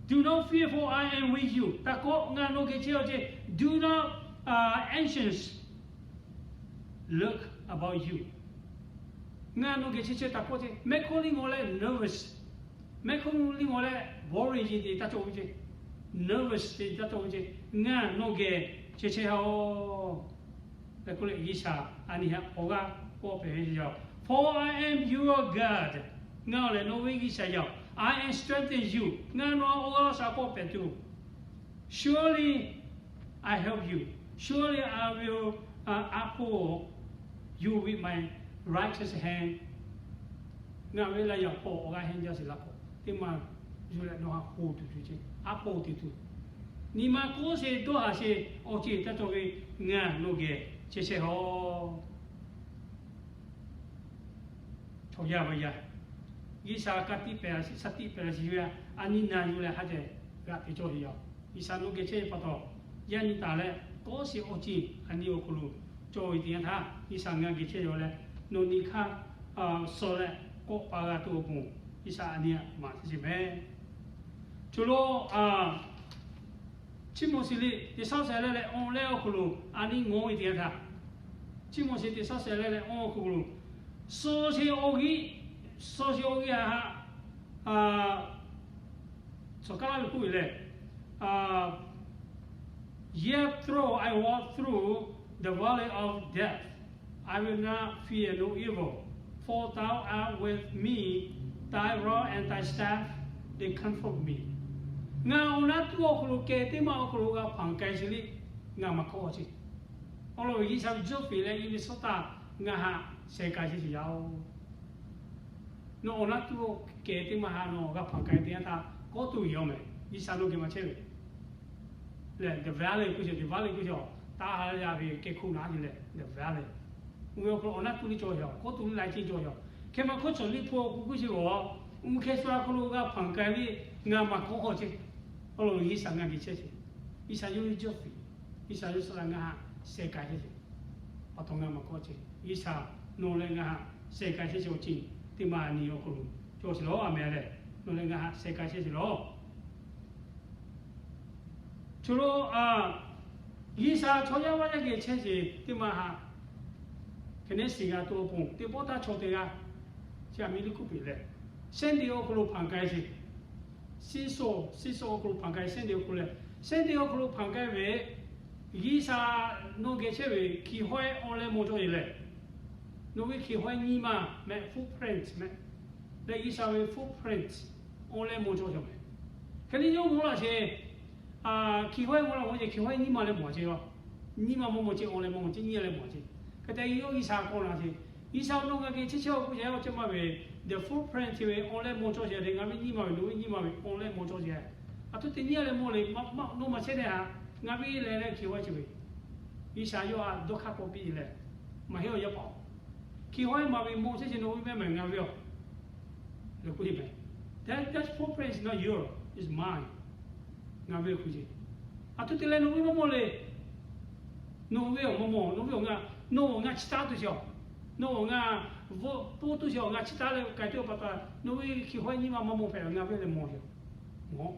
Do not fear, for I am with you. Taˇ kawˆ, ngaˬ nawˬ geh chehˇ-oˬ ceˇ. Do not anxious, look about you. Ngaˬ nawˬ geh chehˇ chehˇ taˇ kawˆ ceˇ. Mehˆ hkawˇ liˇ ngaw leh nervous, mehˆ hkawˇ liˇ ngaw leh worry te taˇ cawˬ ve ceˇ. Nervous te taˇ cawˬ ve ceˇ. Ngaˬ nawˬ geh chehˇ chehˇ-oˬ. Leh k'oˆ leh G'uiˬsha a nyi haꞈ awˬ g'aˇ kawˆ pehˍ ve yoˬ. For I am your God. Ngaˬ awˬ lehˬ nawˬ ve G'uiˬsha yaˇ-oˬ. I am strengthen you. Ngaˬ nawˬ awˬ g'aˇ awˬ shaˍ kawˆ pehˍ tuˬ. Surely I help you. Surely I will uphold you with my righteous hand. Ngaˬ ve laˇ yaꞈ hpawˇ awˬ g'aˇ hehnˇ jaˇ sheˍ laˇ k'o, teˇ maˬ yuˬ leh nawˬ haꞈ hoꞈ tuˬ tuˬ ceˇ, aˉ hpawˇ te tuˬ. Nyi ma k'oˆ sheˍ dawˇ haˍ sheˍ awˬ ceˬ taˇ cawˬ ve, ngaˬ nawˬ geh chehˇ chehˇ-oˬ. Chaw yaˇ ve yaˇ, G'uiˬsha ka tiꞈ pehˍ la sheˍ, shaˉ tiꞈ pehˍ la sheˍ ve, a nyi na yuˬ leh haˉ ceh g'aꞈ te cawˇ sheˍ yaˇ. G'uiˬsha nawˬ geh chehˇ ve pa taw, yaˇ nyi taˍ leh kawˆ sheˍ awˬ ceˬ a nyi awˬ hk'aw lo cawˬ ve teˇ yanˇ htaˇ, G'uiˬsha ngaˬ geh chehˇ yaˇ leh, nawˬ nyi hk'aˇ suh leh kawˆ pa g'a tuˬ awˬ pon, G'uiˬsha a nyi maˍ chehˇ sheˍ mehˬ. Choˬ lo, Chiˇ mawˬ shiˍ liꞈ teˇ shaˉ shehˍ leh leh awˬ leh awˬ hk'aw lo a nyi ngawˬ ve teˇ yanˇ htaˇ, Chiˇ mawˬ shiˍ teˇ shaˉ shehˍ leh leh awˬ hk'aw lo, suh sheˍ awˬ g'euˆ, suh sheˍ awˬ g'euˆ haꞈ, suhˍ kaˉ laˇ ve k'oˆ ve lehˬ, Yea, though I walk through the valley of death, I will not fear no evil, for thou art with me, thy rod and thy staff, they comfort me. Ngaˬ awˬ naˉ tuˉ awˬ hk'aw lo kehˬ teˇ maˇ awˬ hk'aw lo g'a hpanˍ k'ai sheˍ le, ngaˬ maˇ kawˆ sheˍ. Awˬ lawn ve G'uiˬsha ve jawˇ feˍ leh i ve suhˉ taˇ ngaˬ haꞈ sheh k'ai sheˍ sheˍ yaˇ-oˬ. Nawˬ awˬ naˉ tuˉ kehˬ teˇ maˇ haꞈ nawˬ g'a hpanˍ k'ai teˇ yanˇ htaˇ kawˆ tuˬ yoˬ mehˬ. G'uiˬsha nawˬ geh maˇ chehˇ ve lehˬ, the valley k'oˆ sheˍ, the valley k'oˆ sheˍ, taˇ ha yaˇ ve kehˬ hk'oˆ naˉ le lehˬ, the valley. Oˇ ve awˬ hk'aw lo awˬ naˉ tuˉ liˇ cawˬ sheˍ, kawˆ tuˬ liˇ lai ciˇ cawˬ sheˍ. Hk'e maˇ hkawˇ cawˬ liˇ hpu awˬ hk'oˆ k'oˆ sheˍ-oˬ, oˇ hk'e shu a hk'aw lo g'a hpanˍ k'ai le, ngaˬ maˇ kawˆ k'awꞈ ceˇ. Awˬ lawn G'uiˬsha ngaˬ geh chehˇ sheˍ. G'uiˬsha yawˇ hui jawˇ feˍ, G'uiˬsha yawˇ suh la ngaˬ haꞈ sheh k'ai chehˇ sheˍ. Pa taw ngaˬ maˇ kawˆ ceˇ. G'uiˬsha nawˬ leh ngaˬ haꞈ sheh k'ai chehˇ sheˍ awˬ ceuˬ teˇ maˇ a nyi awˬ hk'aw lo cawˬ sheˍ lawˬ. A mehˍ lehˬ, nawˬ leh ngaˬ haꞈ sheh k'ai chehˇ sheˍ lawˬ. Choˬ lo, G'uiˬsha chaw yaˇ vaˇ yaˇ geh chehˇ sheˍ teˇ maˇ haꞈ hk'e neˉ shiˍ g'a tuˬ awˬ pon teˇ pawˆ taˇ chaw teˇ g'aˇ, chi a miˇ liˇ kuˉ peꞈ leh, Sunday awˬ hk'aw lo hpanˍ k'ai sheˍ. Seesaw, seesaw awˬ hk'aw lo hpanˍ k'ai, Sunday awˬ hk'aw lo leh, Sunday awˬ hk'aw lo hpanˍ k'ai ve, G'uiˬsha nawˬ geh chehˇ ve hkiˬ hawehˇ awˬ leh mawˬ cawˇ sheˍ lehˬ, nawˬ ve hkiˬ hawehˇ nyi ma mehˬ, footprint mehˬ, leh G'uiˬsha ve footprint awˬ leh mawˬ cawˇ sheˍ mehˬ. Hk'e le yawˇ mawˬ laˇ sheˍ. Hkiˬ hawehˇ mawˬ laˇ mawˬ ceˇ, hkiˬ hawehˇ nyi ma leh mawˬ ceˇ-oˬ. Nyi ma mawˬ mawˬ ceˇ, awˬ leh mawˬ ceˇ, nyi leh mawˬ ceˇ. Hk'e te yawˇ G'uiˬsha k'awꞈ laˇ sheˍ. G'uiˬsha nawˬ ngaˬ geh chehˇ chehˇ-oˬ k'oˆ ce, yawˇ ceh maˇ ve, the footprint chi ve awˬ leh mawˬ cawˇ sheˍ leh, ngaˬ ve nyi ma ve, nawˬ ve nyi ma ve awˬ leh mawˬ cawˇ sheˍ. A htoꞈ te nyi leh mawˬ le, nawˬ maˇ chehˇ leh haꞈ ngaˬ ve lehˬ leh hkiˬ hawehˇ chi ve, G'uiˬsha yawˇ a dawˇ hk'aˇ k'awꞈ piˇ leh, maˇ heˆ awˬ yaˇ paˍ-oˬ, hkiˬ hawehˇ maˇ ve mawˬ chehˇ chi nawˬ ve mehˬ mehˬ ngaˬ ve-oˬ. Leh k'oˆ ve, that, that footprint is not yours, it's mine. Ngaˬ ve-oˬ k'oˆ ce. A htoꞈ te leh nawˬ ve maˇ mawˬ le. Nawˬ ve awˬ maˇ mawˬ, nawˬ ve awˬ ngaˬ, nawˬ awˬ ngaˬ chi taˇ tuˬ sheˍ-oˬ. Nawˬ awˬ ngaˬ Vawˆ poˇ tuˇ sheˍ awˬ ngaˬ chi taˉ leh k'ai tuˬ pa taw, nawˬ ve hkiˬ hawehˇ nyiˇ ma maˇ mawˬ hpehꞈ, ngaˬ ve lehˬ mawˬ yoˬ. Mawˬ.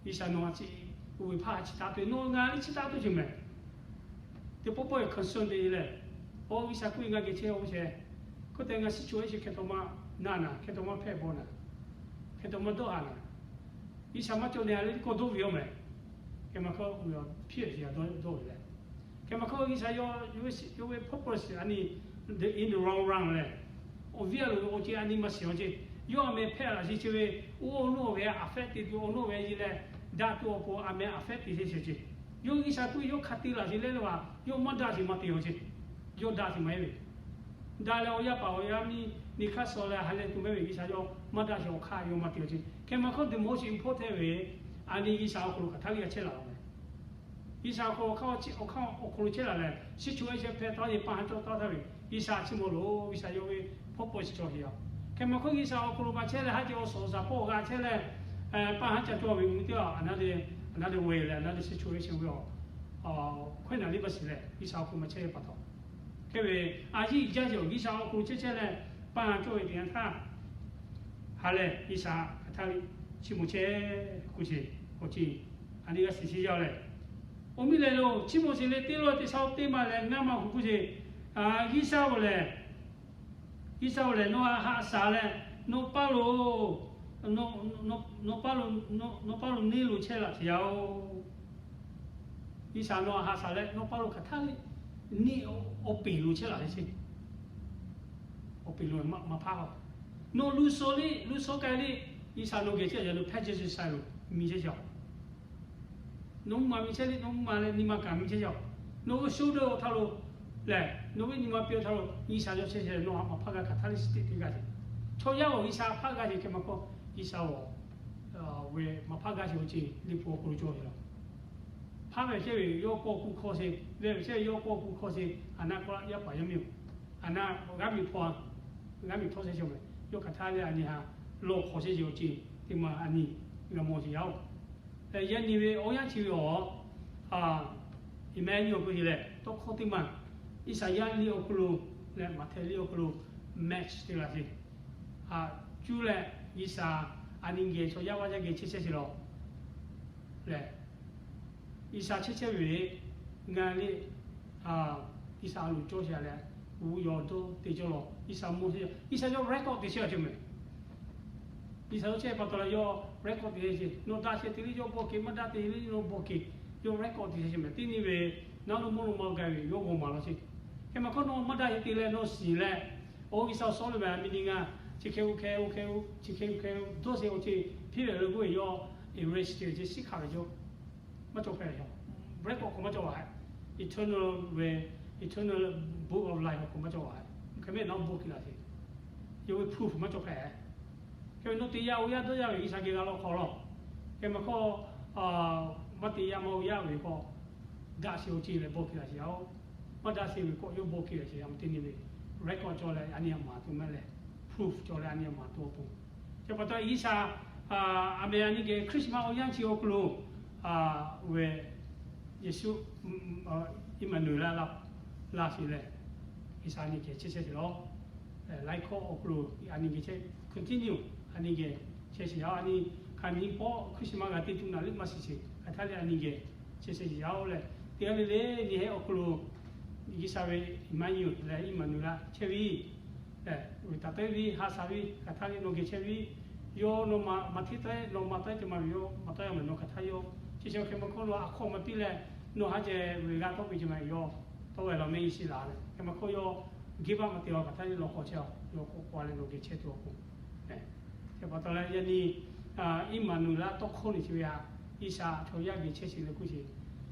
G'uiˬsha nawˬ a ciˉ uiˍ ve hpaˇ chi taˉ tuˬ, nawˬ ngaˬ ve chi taˉ tuˬ ceˬ mehˍ. Teˇ pawˆ pawˆ e concern te leh, awˬ G'uiˬsha k'oˆ ve ngaˬ geh chehˇ-oˬ chehˇ. Hk'e te ngaˬ situation hk'e taw maˇ na naˍ, hk'e taw maˇ hpehꞈ bawˬ naˍ, hk'e taw maˇ dawˇ haˍ naˍ. G'uiˬsha maˇ cawˬ nehˬ a le k'awꞈ dawˇ ve yoˬ mehˍ. Hk'e maˇ hk'aˇ, awˬ hpiˇ-a shiˍ a dawˇ ve leh, hk'e maˇ hk'aˇ G'uiˬsha yawˇ ve purpose a nyi, the in the long run leh, awˬ viˉ a loˍ ve awˬ ceuˬ a nyi maˇ shiˍ awˬ ceuˬ, yawˇ a meh hpehꞈ laꞈ sheˍ chi ve, oˇ awˬ nawˇ ve a fehˉ te tuˬ awˬ nawˇ ve a nyi leh, daꞈ tuˬ awˬ pon a meh a fehˉ te sheˍ sheˍ ceˬ. Yawˇ G'uiˬsha k'oˆ ve yawˇ hk'a te laꞈ sheˍ leh leh a, yawˇ maˇ daꞈ sheˍ maˇ te awˬ ceuˬ. Yawˇ daꞈ sheˍ maˇ heˆ ve, daꞈ leh awˬ yaˇ paˍ awˬ yaˇ miˇ nyi hk'aˇ suh leh ha lehˬ tuˬ mehˍ ve G'uiˬsha yawˇ maˇ daꞈ sheˍ awˬ hk'aˇ yawˇ maˇ te awˬ ceuˬ. Hk'e maˇ hk'aˇ the most important ve, a nyi G'uiˬsha awˬ hk'aw lo hk'aˬ htaˇ g'aˇ chehˇ laˬ ve, G'uiˬsha awˬ hk'aw lo hk'aˇ awˬ hk'aˇ awˬ hk'aw lo chehˇ laˬ leh, situation hpehꞈ taˍ ve pa ha cawˇ taˍ ve, G'uiˬsha chi mawˬ loˬ, G'uiˬsha yawˇ ve purpose cawˬ sheˍ a. Hk'e maˇ hk'aˇ G'uiˬsha awˬ hk'aw lo pa chehˇ leh ha ceh awˬ suhˍ awˬ shaˍ pawˆ g'a chehˇ leh, pa ha ca cawˇ ve mvuhˇ teˇ a, another way leh another situation ve a, hkawehˇ naˍ liˇ maˇ shiˍ leh G'uiˬsha awˬ hk'aw lo maˇ chehˇ ve pa taw, hk'e ve a yiˇ jaˇ sheˍ awˬ G'uiˬsha awˬ hk'aw lo chehˇ chehˇ leh, pa ha cawˇ ve teˇ yanˇ htaˇ, ha lehˬ G'uiˬsha hk'aˬ htaˇ ve chiˇ mvuh chehˇ k'oˆ sheˍ. Awˬ ceuˬ a nyi g'a shiˍ sheˍ yaˇ leh, awˬ miˇ lehˬ lo chiˇ mvuh sheˍ leh teˇ lawˇ teˇ shaˉ teˇ ma leh ngaˇ ma hu k'oˆ sheˍ. G'uiˬsha oˬ lehˬ, G'uiˬsha oˬ lehˬ nawˬ haꞈ shaˍ leh, nawˬ paˇ lo, nawˬ paˇ lo, nawˬ paˇ lo neˇ lo chehˇ laꞈ sheˍ yaˇ oˬ. G'uiˬsha nawˬ haꞈ shaˍ leh nawˬ paˇ lo hk'aˬ htaˇ le, neˇ awˬ peˬ lo chehˇ laꞈ sheˍ. Awˬ peˬ lo maˇ hpaˇ a. Nawˬ luˬ shawˍ le, luˬ shawˍ k'ai le, G'uiˬsha nawˬ geh chehˇ yaˇ lo hpehˇ chehˇ chi sha lo miˬ chehˇ yaˇ. Nawˬ mvuhˇ ma miˬ chehˇ le, nawˬ mvuhˇ ma leh nyi ma kaꞈ miˬ chehˇ yaˇ. Nawˬ ve shoulder awˬ hk'aw lo lehˬ, nawˬ ve nyi ma piˇ awˬ hk'aw lo G'uiˬsha yawˇ chehˇ chehˇ leh nawˬ haꞈ maˍ hpaˇ g'a hk'aˬ htaˇ le chi teˇ g'aˇ ceh. Chaw yaˇ awˬ G'uiˬsha hpaˇ g'a ceh hk'e maˇ hk'aˇ, G'uiˬsha awˬ ve maˍ hpaˇ g'a ceh awˬ ceuˬ liꞈ hpu awˬ hk'aw lo cawˬ ve yoˬ. Hpaˇ ve chehˇ ve yawˇ kawˆ kuˬ hkawˇ sheˍ, leh ve chehˇ ve yawˇ kawˆ kuˬ hkawˇ sheˍ, a naˆ k'o yaˇ paˍ yaˇ miˇ oˬ, a naˆ g'aˇ miˬ hpaw, g'aˇ miˬ htawˇ chehˇ chehˇ ve, yawˇ hk'aˬ htaˇ le a nyi ha lawˬ hk'awꞈ chehˇ ceh awˬ ceuˬ teˇ ma a nyi g'a mawˬ sheˍ yaˇ oˬ. Yaꞈ nyi ve awˬ yanˇ chi ve awˬ, Emmanuel k'oˆ ve lehˬ tawˇ hkawˇ teˇ ma, Iˉsaˍyaˆ liꞈ awˬ hk'aw lo leh Maꞈhtehˍ liꞈ awˬ hk'aw lo match te laꞈ sheˍ. Cuˇ leh Iˉsaˍ a nyi geh chaw yaˇ vaˇ yaˇ geh chehˇ chehˇ sheˍ law lehˬ, Iˉsaˍ chehˇ chehˇ ve le, ngaˬ le, Iˉsaˍ a loˍ cawˇ sheˍ leh, g'uˇ yaw dawˇ te cawˇ law, Iˉsaˍ mawˇ chehˇ, Iˉsaˍ yawˇ record te chehˇ a ceh mehˍ. Iˉsaˍ yawˇ chehˇ pa taw leh yawˇ record te chehˇ, nawˬ daꞈ sheˍ te le yawˇ bawˆ ke, maˇ daꞈ te le yawˇ bawˆ ke, yawˇ record te chehˇ mehˍ. Teˇ nyi ve naˉ lo mawˇ lo maw gaˬ ve yawˇ g'aw maˍ law sheˍ. Hk'e maˇ hk'aˇ nawˬ maˇ daꞈ sheˍ te leh nawˬ shiˍ leh, oˇ Iˉsaˍ sawˉ lo ve a mi ni ngaˬ chi hk'e oˇ hk'e oˇ hk'e, chi hk'e oˇ hk'e dawˇ sheˍ awˬ ceuˬ hpiˇ ve le k'oˆ ve yawˇ, erase te ve chi shiˉ hkanˍ ve cawˇ maˇ cawˬ hpehꞈ ve. Record k'awꞈ maˇ cawˬ a hehꞈ, eternal ve, eternal book of life k'awꞈ maˇ cawˬ a hehꞈ. Hk'e mehˆ nawˉ bawˆ ke laꞈ sheˍ, yawˇ ve proof maˇ cawˬ hpehꞈ. Hk'e ve nawˬ te yaˇ oˇ yaˇ dawˇ yaˇ ve Iˉsaˍ geh g'a law hk'aw law. Hk'e maˇ hk'aˇ, maˇ te yaˇ maˇ oˇ yaˇ ve k'awꞈ daꞈ sheˍ awˬ ceuˬ leh bawˆ ke laꞈ sheˍ a oˬ. Maˇ daꞈ sheˍ ve k'awꞈ yawˇ bawˆ ke laꞈ sheˍ a ma teˇ nyi ve record cawˬ leh a nyi a maˍ tuˬ maˇ leh, proof cawˬ leh a nyi a maˍ tuˬ awˬ pon. Chi pa taw Iˉsaˍ, a meh a nyi geh Christmas awˬ yanˇ chi awˬ hk'aw lo, ve Yeˍsuˆ, Iˉmaˍnuˍlaˆ laˇ sheˍ leh, Iˉsaˍ a nyi geh chehˇ chehˇ sheˍ law. Laiˉ hkawˇ awˬ hk'aw lo a nyi geh chehˇ, continue a nyi geh chehˇ sheˍ yaˇ oˬ. A nyi hk'aˬ nyi pawˆ Christmas g'a te tuˬ naˍ liˇ maˇ shiˍ sheˍ, hk'aˬ htaˇ le a nyi geh chehˇ sheˍ yaˇ oˬ leh, teˇ g'aˇ le le nyi hehˉ awˬ hk'aw lo Iˉsaˍ ve Iˉmaˍnuˍlaˆ leh Iˉmaˍnuˍlaˆ chehˇ ve, ve taˍ tawˆ ve haꞈ shaˍ ve hk'aˬ htaˇ le nawˬ geh chehˇ ve, yawˇ nawˬ maˍ maˇ hteˇ tawˆ, nawˬ maˍ tawˆ te maˇ ve yawˇ maˇ tawˆ yaˇ mehˍ nawˬ hk'aˬ htaˇ yawˇ. Chi chi hk'e maˇ hk'aˇ nawˬ a hk'awꞈ maˇ piˇ leh, nawˬ ha ceh ve g'a tawˆ piˇ ce maˇ yawˇ tawˆ ve law mehˆ iˉ shiˍ laˬ leh, hk'e maˇ hk'aˇ yawˇ give up maˇ te a hk'aˬ htaˇ le law k'awꞈ chehˇ a, yawˇ k'awꞈ k'awꞈ leh nawˬ geh chehˇ tuˬ awˬ pon. Chi pa taw leh yaꞈ nyi Iˉmaˍnuˍlaˆ tawˇ hkawˇ nyi chi ve a, Iˉsaˍ chaw yaˇ geh chehˇ sheˍ leh k'oˆ sheˍ,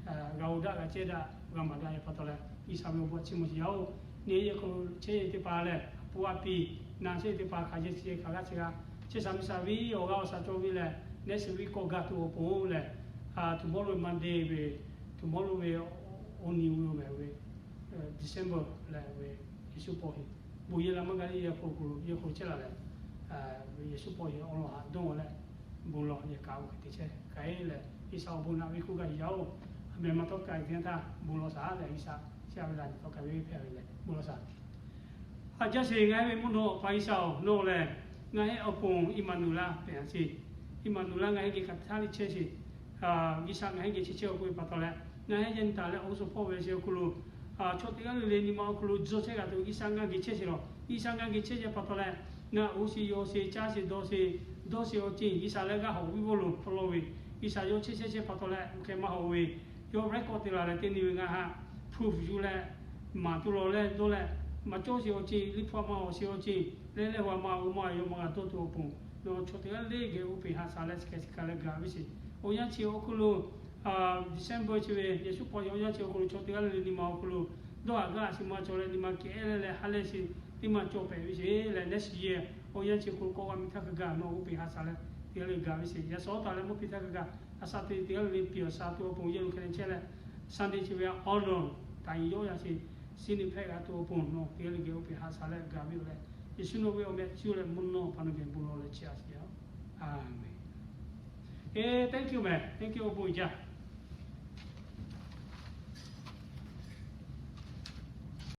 g'a oˇ daꞈ g'a cehˇ daꞈ g'a maˍ daꞈ ve pa taw leh Iˉsaˍ ve awˬ bon chiˇ mvuh sheˍ yaˇ oˬ. Neˇ yehˬ hk'aw lo chehˇ teˇ hpaˍ lehˬ, a pu a piˍ na chehˇ teˇ hpaˍ hk'aˬ yehˬ chi hk'aˬ g'aˇ chi g'a chehˇ sha miˇ sha ve awˬ g'aˇ awˬ shaˍ cawˬ ve lehˬ, neˇ shiˍ ve k'awꞈ gaˬ tuˬ awˬ pon lehˬ, tomorrow Monday ve, tomorrow ve awˬ nyi ve mehˍ ve, December lehˬ ve Yeˍsuˆ pawˆ heˆ, bon yehˬ la maˇ gaˇ le yehˬ hk'aw lo, yehˬ hk'aw lo chehˇ la lehˬ, Yeˍsuˆ pawˆ heˆ awˬ lawn haꞈ dawˇ leh, bon lawˬ yehˬ kaꞈ oˇ hk'e te chehˇ k'ai leh, Iˉsaˍ awˬ bon naꞈ ve hk'oˆ gaˇ yaˇ oˬ. A mehˍ maˇ tawˆ k'ai teˇ yanˇ htaˇ bon lawˬ shaˍ leh Iˉsaˍ chehˇ a ve la nyi tawˆ k'ai ve hpehꞈ ve lehˬ bon lawˬ shaˍ. A jaˇ sheˍ, ngaˬ hui ve mvuhˇ naw Awˬ pa G'uiˬsha-oˬ, nawˬ lehˬ ngaˬ hui awˬ pon Iˉmaˍnuˍlaˆ hpehꞈ sheˍ. Iˉmaˍnuˍlaˆ ngaˬ hui geh hk'aˬ htaˇ le chehˇ sheˍ. G'uiˬsha ngaˬ hui geh chehˇ chehˇ awˬ pon ve pa taw leh, ngaˬ hui yaˇ nyi taˍ leh awˬ g'uˇ suhˍ hpawˇ ve awˬ hk'aw lo chaw teˇ g'aˇ le le nyi ma awˬ hk'aw lo tcuh chehˇ g'a tuˬ, G'uiˬsha ngaˬ geh chehˇ sheˍ lawˬ. G'uiˬsha ngaˬ geh chehˇ chehˇ pa taw leh, ngaˬ oˇ sheˍ yaw sheˍ caˇ sheˍ dawˇ sheˍ, dawˇ sheˍ awˬ ceuˬ G'uiˬsha leh g'a hawꞈ viˉ g'awˇ lo hpawˇ law ve, G'uiˬsha yaw chehˇ chehˇ chehˇ pa taw leh, oˇ hk'e maˇ hawꞈ ve, yawˇ record te la leh teˇ nyi ve ngaˬ htaꞈ proof yuˬ leh, maˍ tuˬ lawˬ leh dawˇ leh, maˇ cawˇ sheˍ awˬ ceuˬ, liꞈ hpu maˇ hawꞈ sheˍ awˬ ceuˬ, leh leh g'a maˇ g'a maˇ yawˇ maˇ g'a dawˇ tuˬ awˬ pon, nawˬ chaw teˇ g'aˇ le geh oˇ peˬ haꞈ shaˍ leh chi hk'e chi hk'e leh gaˬ ve sheˍ. Awˬ yanˇ chi awˬ hk'aw lo December chi ve Yeˍsuˆ paw yaw awˬ yanˇ chi awˬ hk'aw lo chaw teˇ g'aˇ le le nyi ma awˬ hk'aw lo dawˇ haꞈ gaˇ haꞈ sheˍ maˇ cawˬ leh, nyi ma kehˉ leh leh ha lehˬ sheˍ teˇ maˇ cawˬ pehꞈ ve sheˍ leh, next year awˬ yanˇ chi awˬ hk'aw lo k'awꞈ g'a miˬ htaˇ hk'a gaˬ nawˬ oˇ peˬ haꞈ shaˍ leh teˇ g'aˇ le gaˬ ve sheˍ. Yaꞈ shawˉ taˍ leh mvuhˇ piˇ htaˇ hk'a gaˬ, a sha te teˇ g'aˇ le le piˬ awˬ sha tuˬ awˬ pon yehˬ lo hk'e leh chehˇ leh, Sunday chi ve awˬ lawn taˍ nyi yawˇ yaꞈ sheˍ, shinˉ neˇ hpehꞈ g'a tuˬ awˬ pon nawˬ teˇ g'aˇ le geh oˇ peˬ haꞈ shaˍ leh gaˬ ve yoˬ leh, Yeˍsuˆ nawˬ ve awˬ meh chi leh mvuhˇ naw pa nawˬ geh bon lawˬ leh chi a sheˍ. Aˍmenˍ. Thank you meh, thank you awˬ bon jaˇ.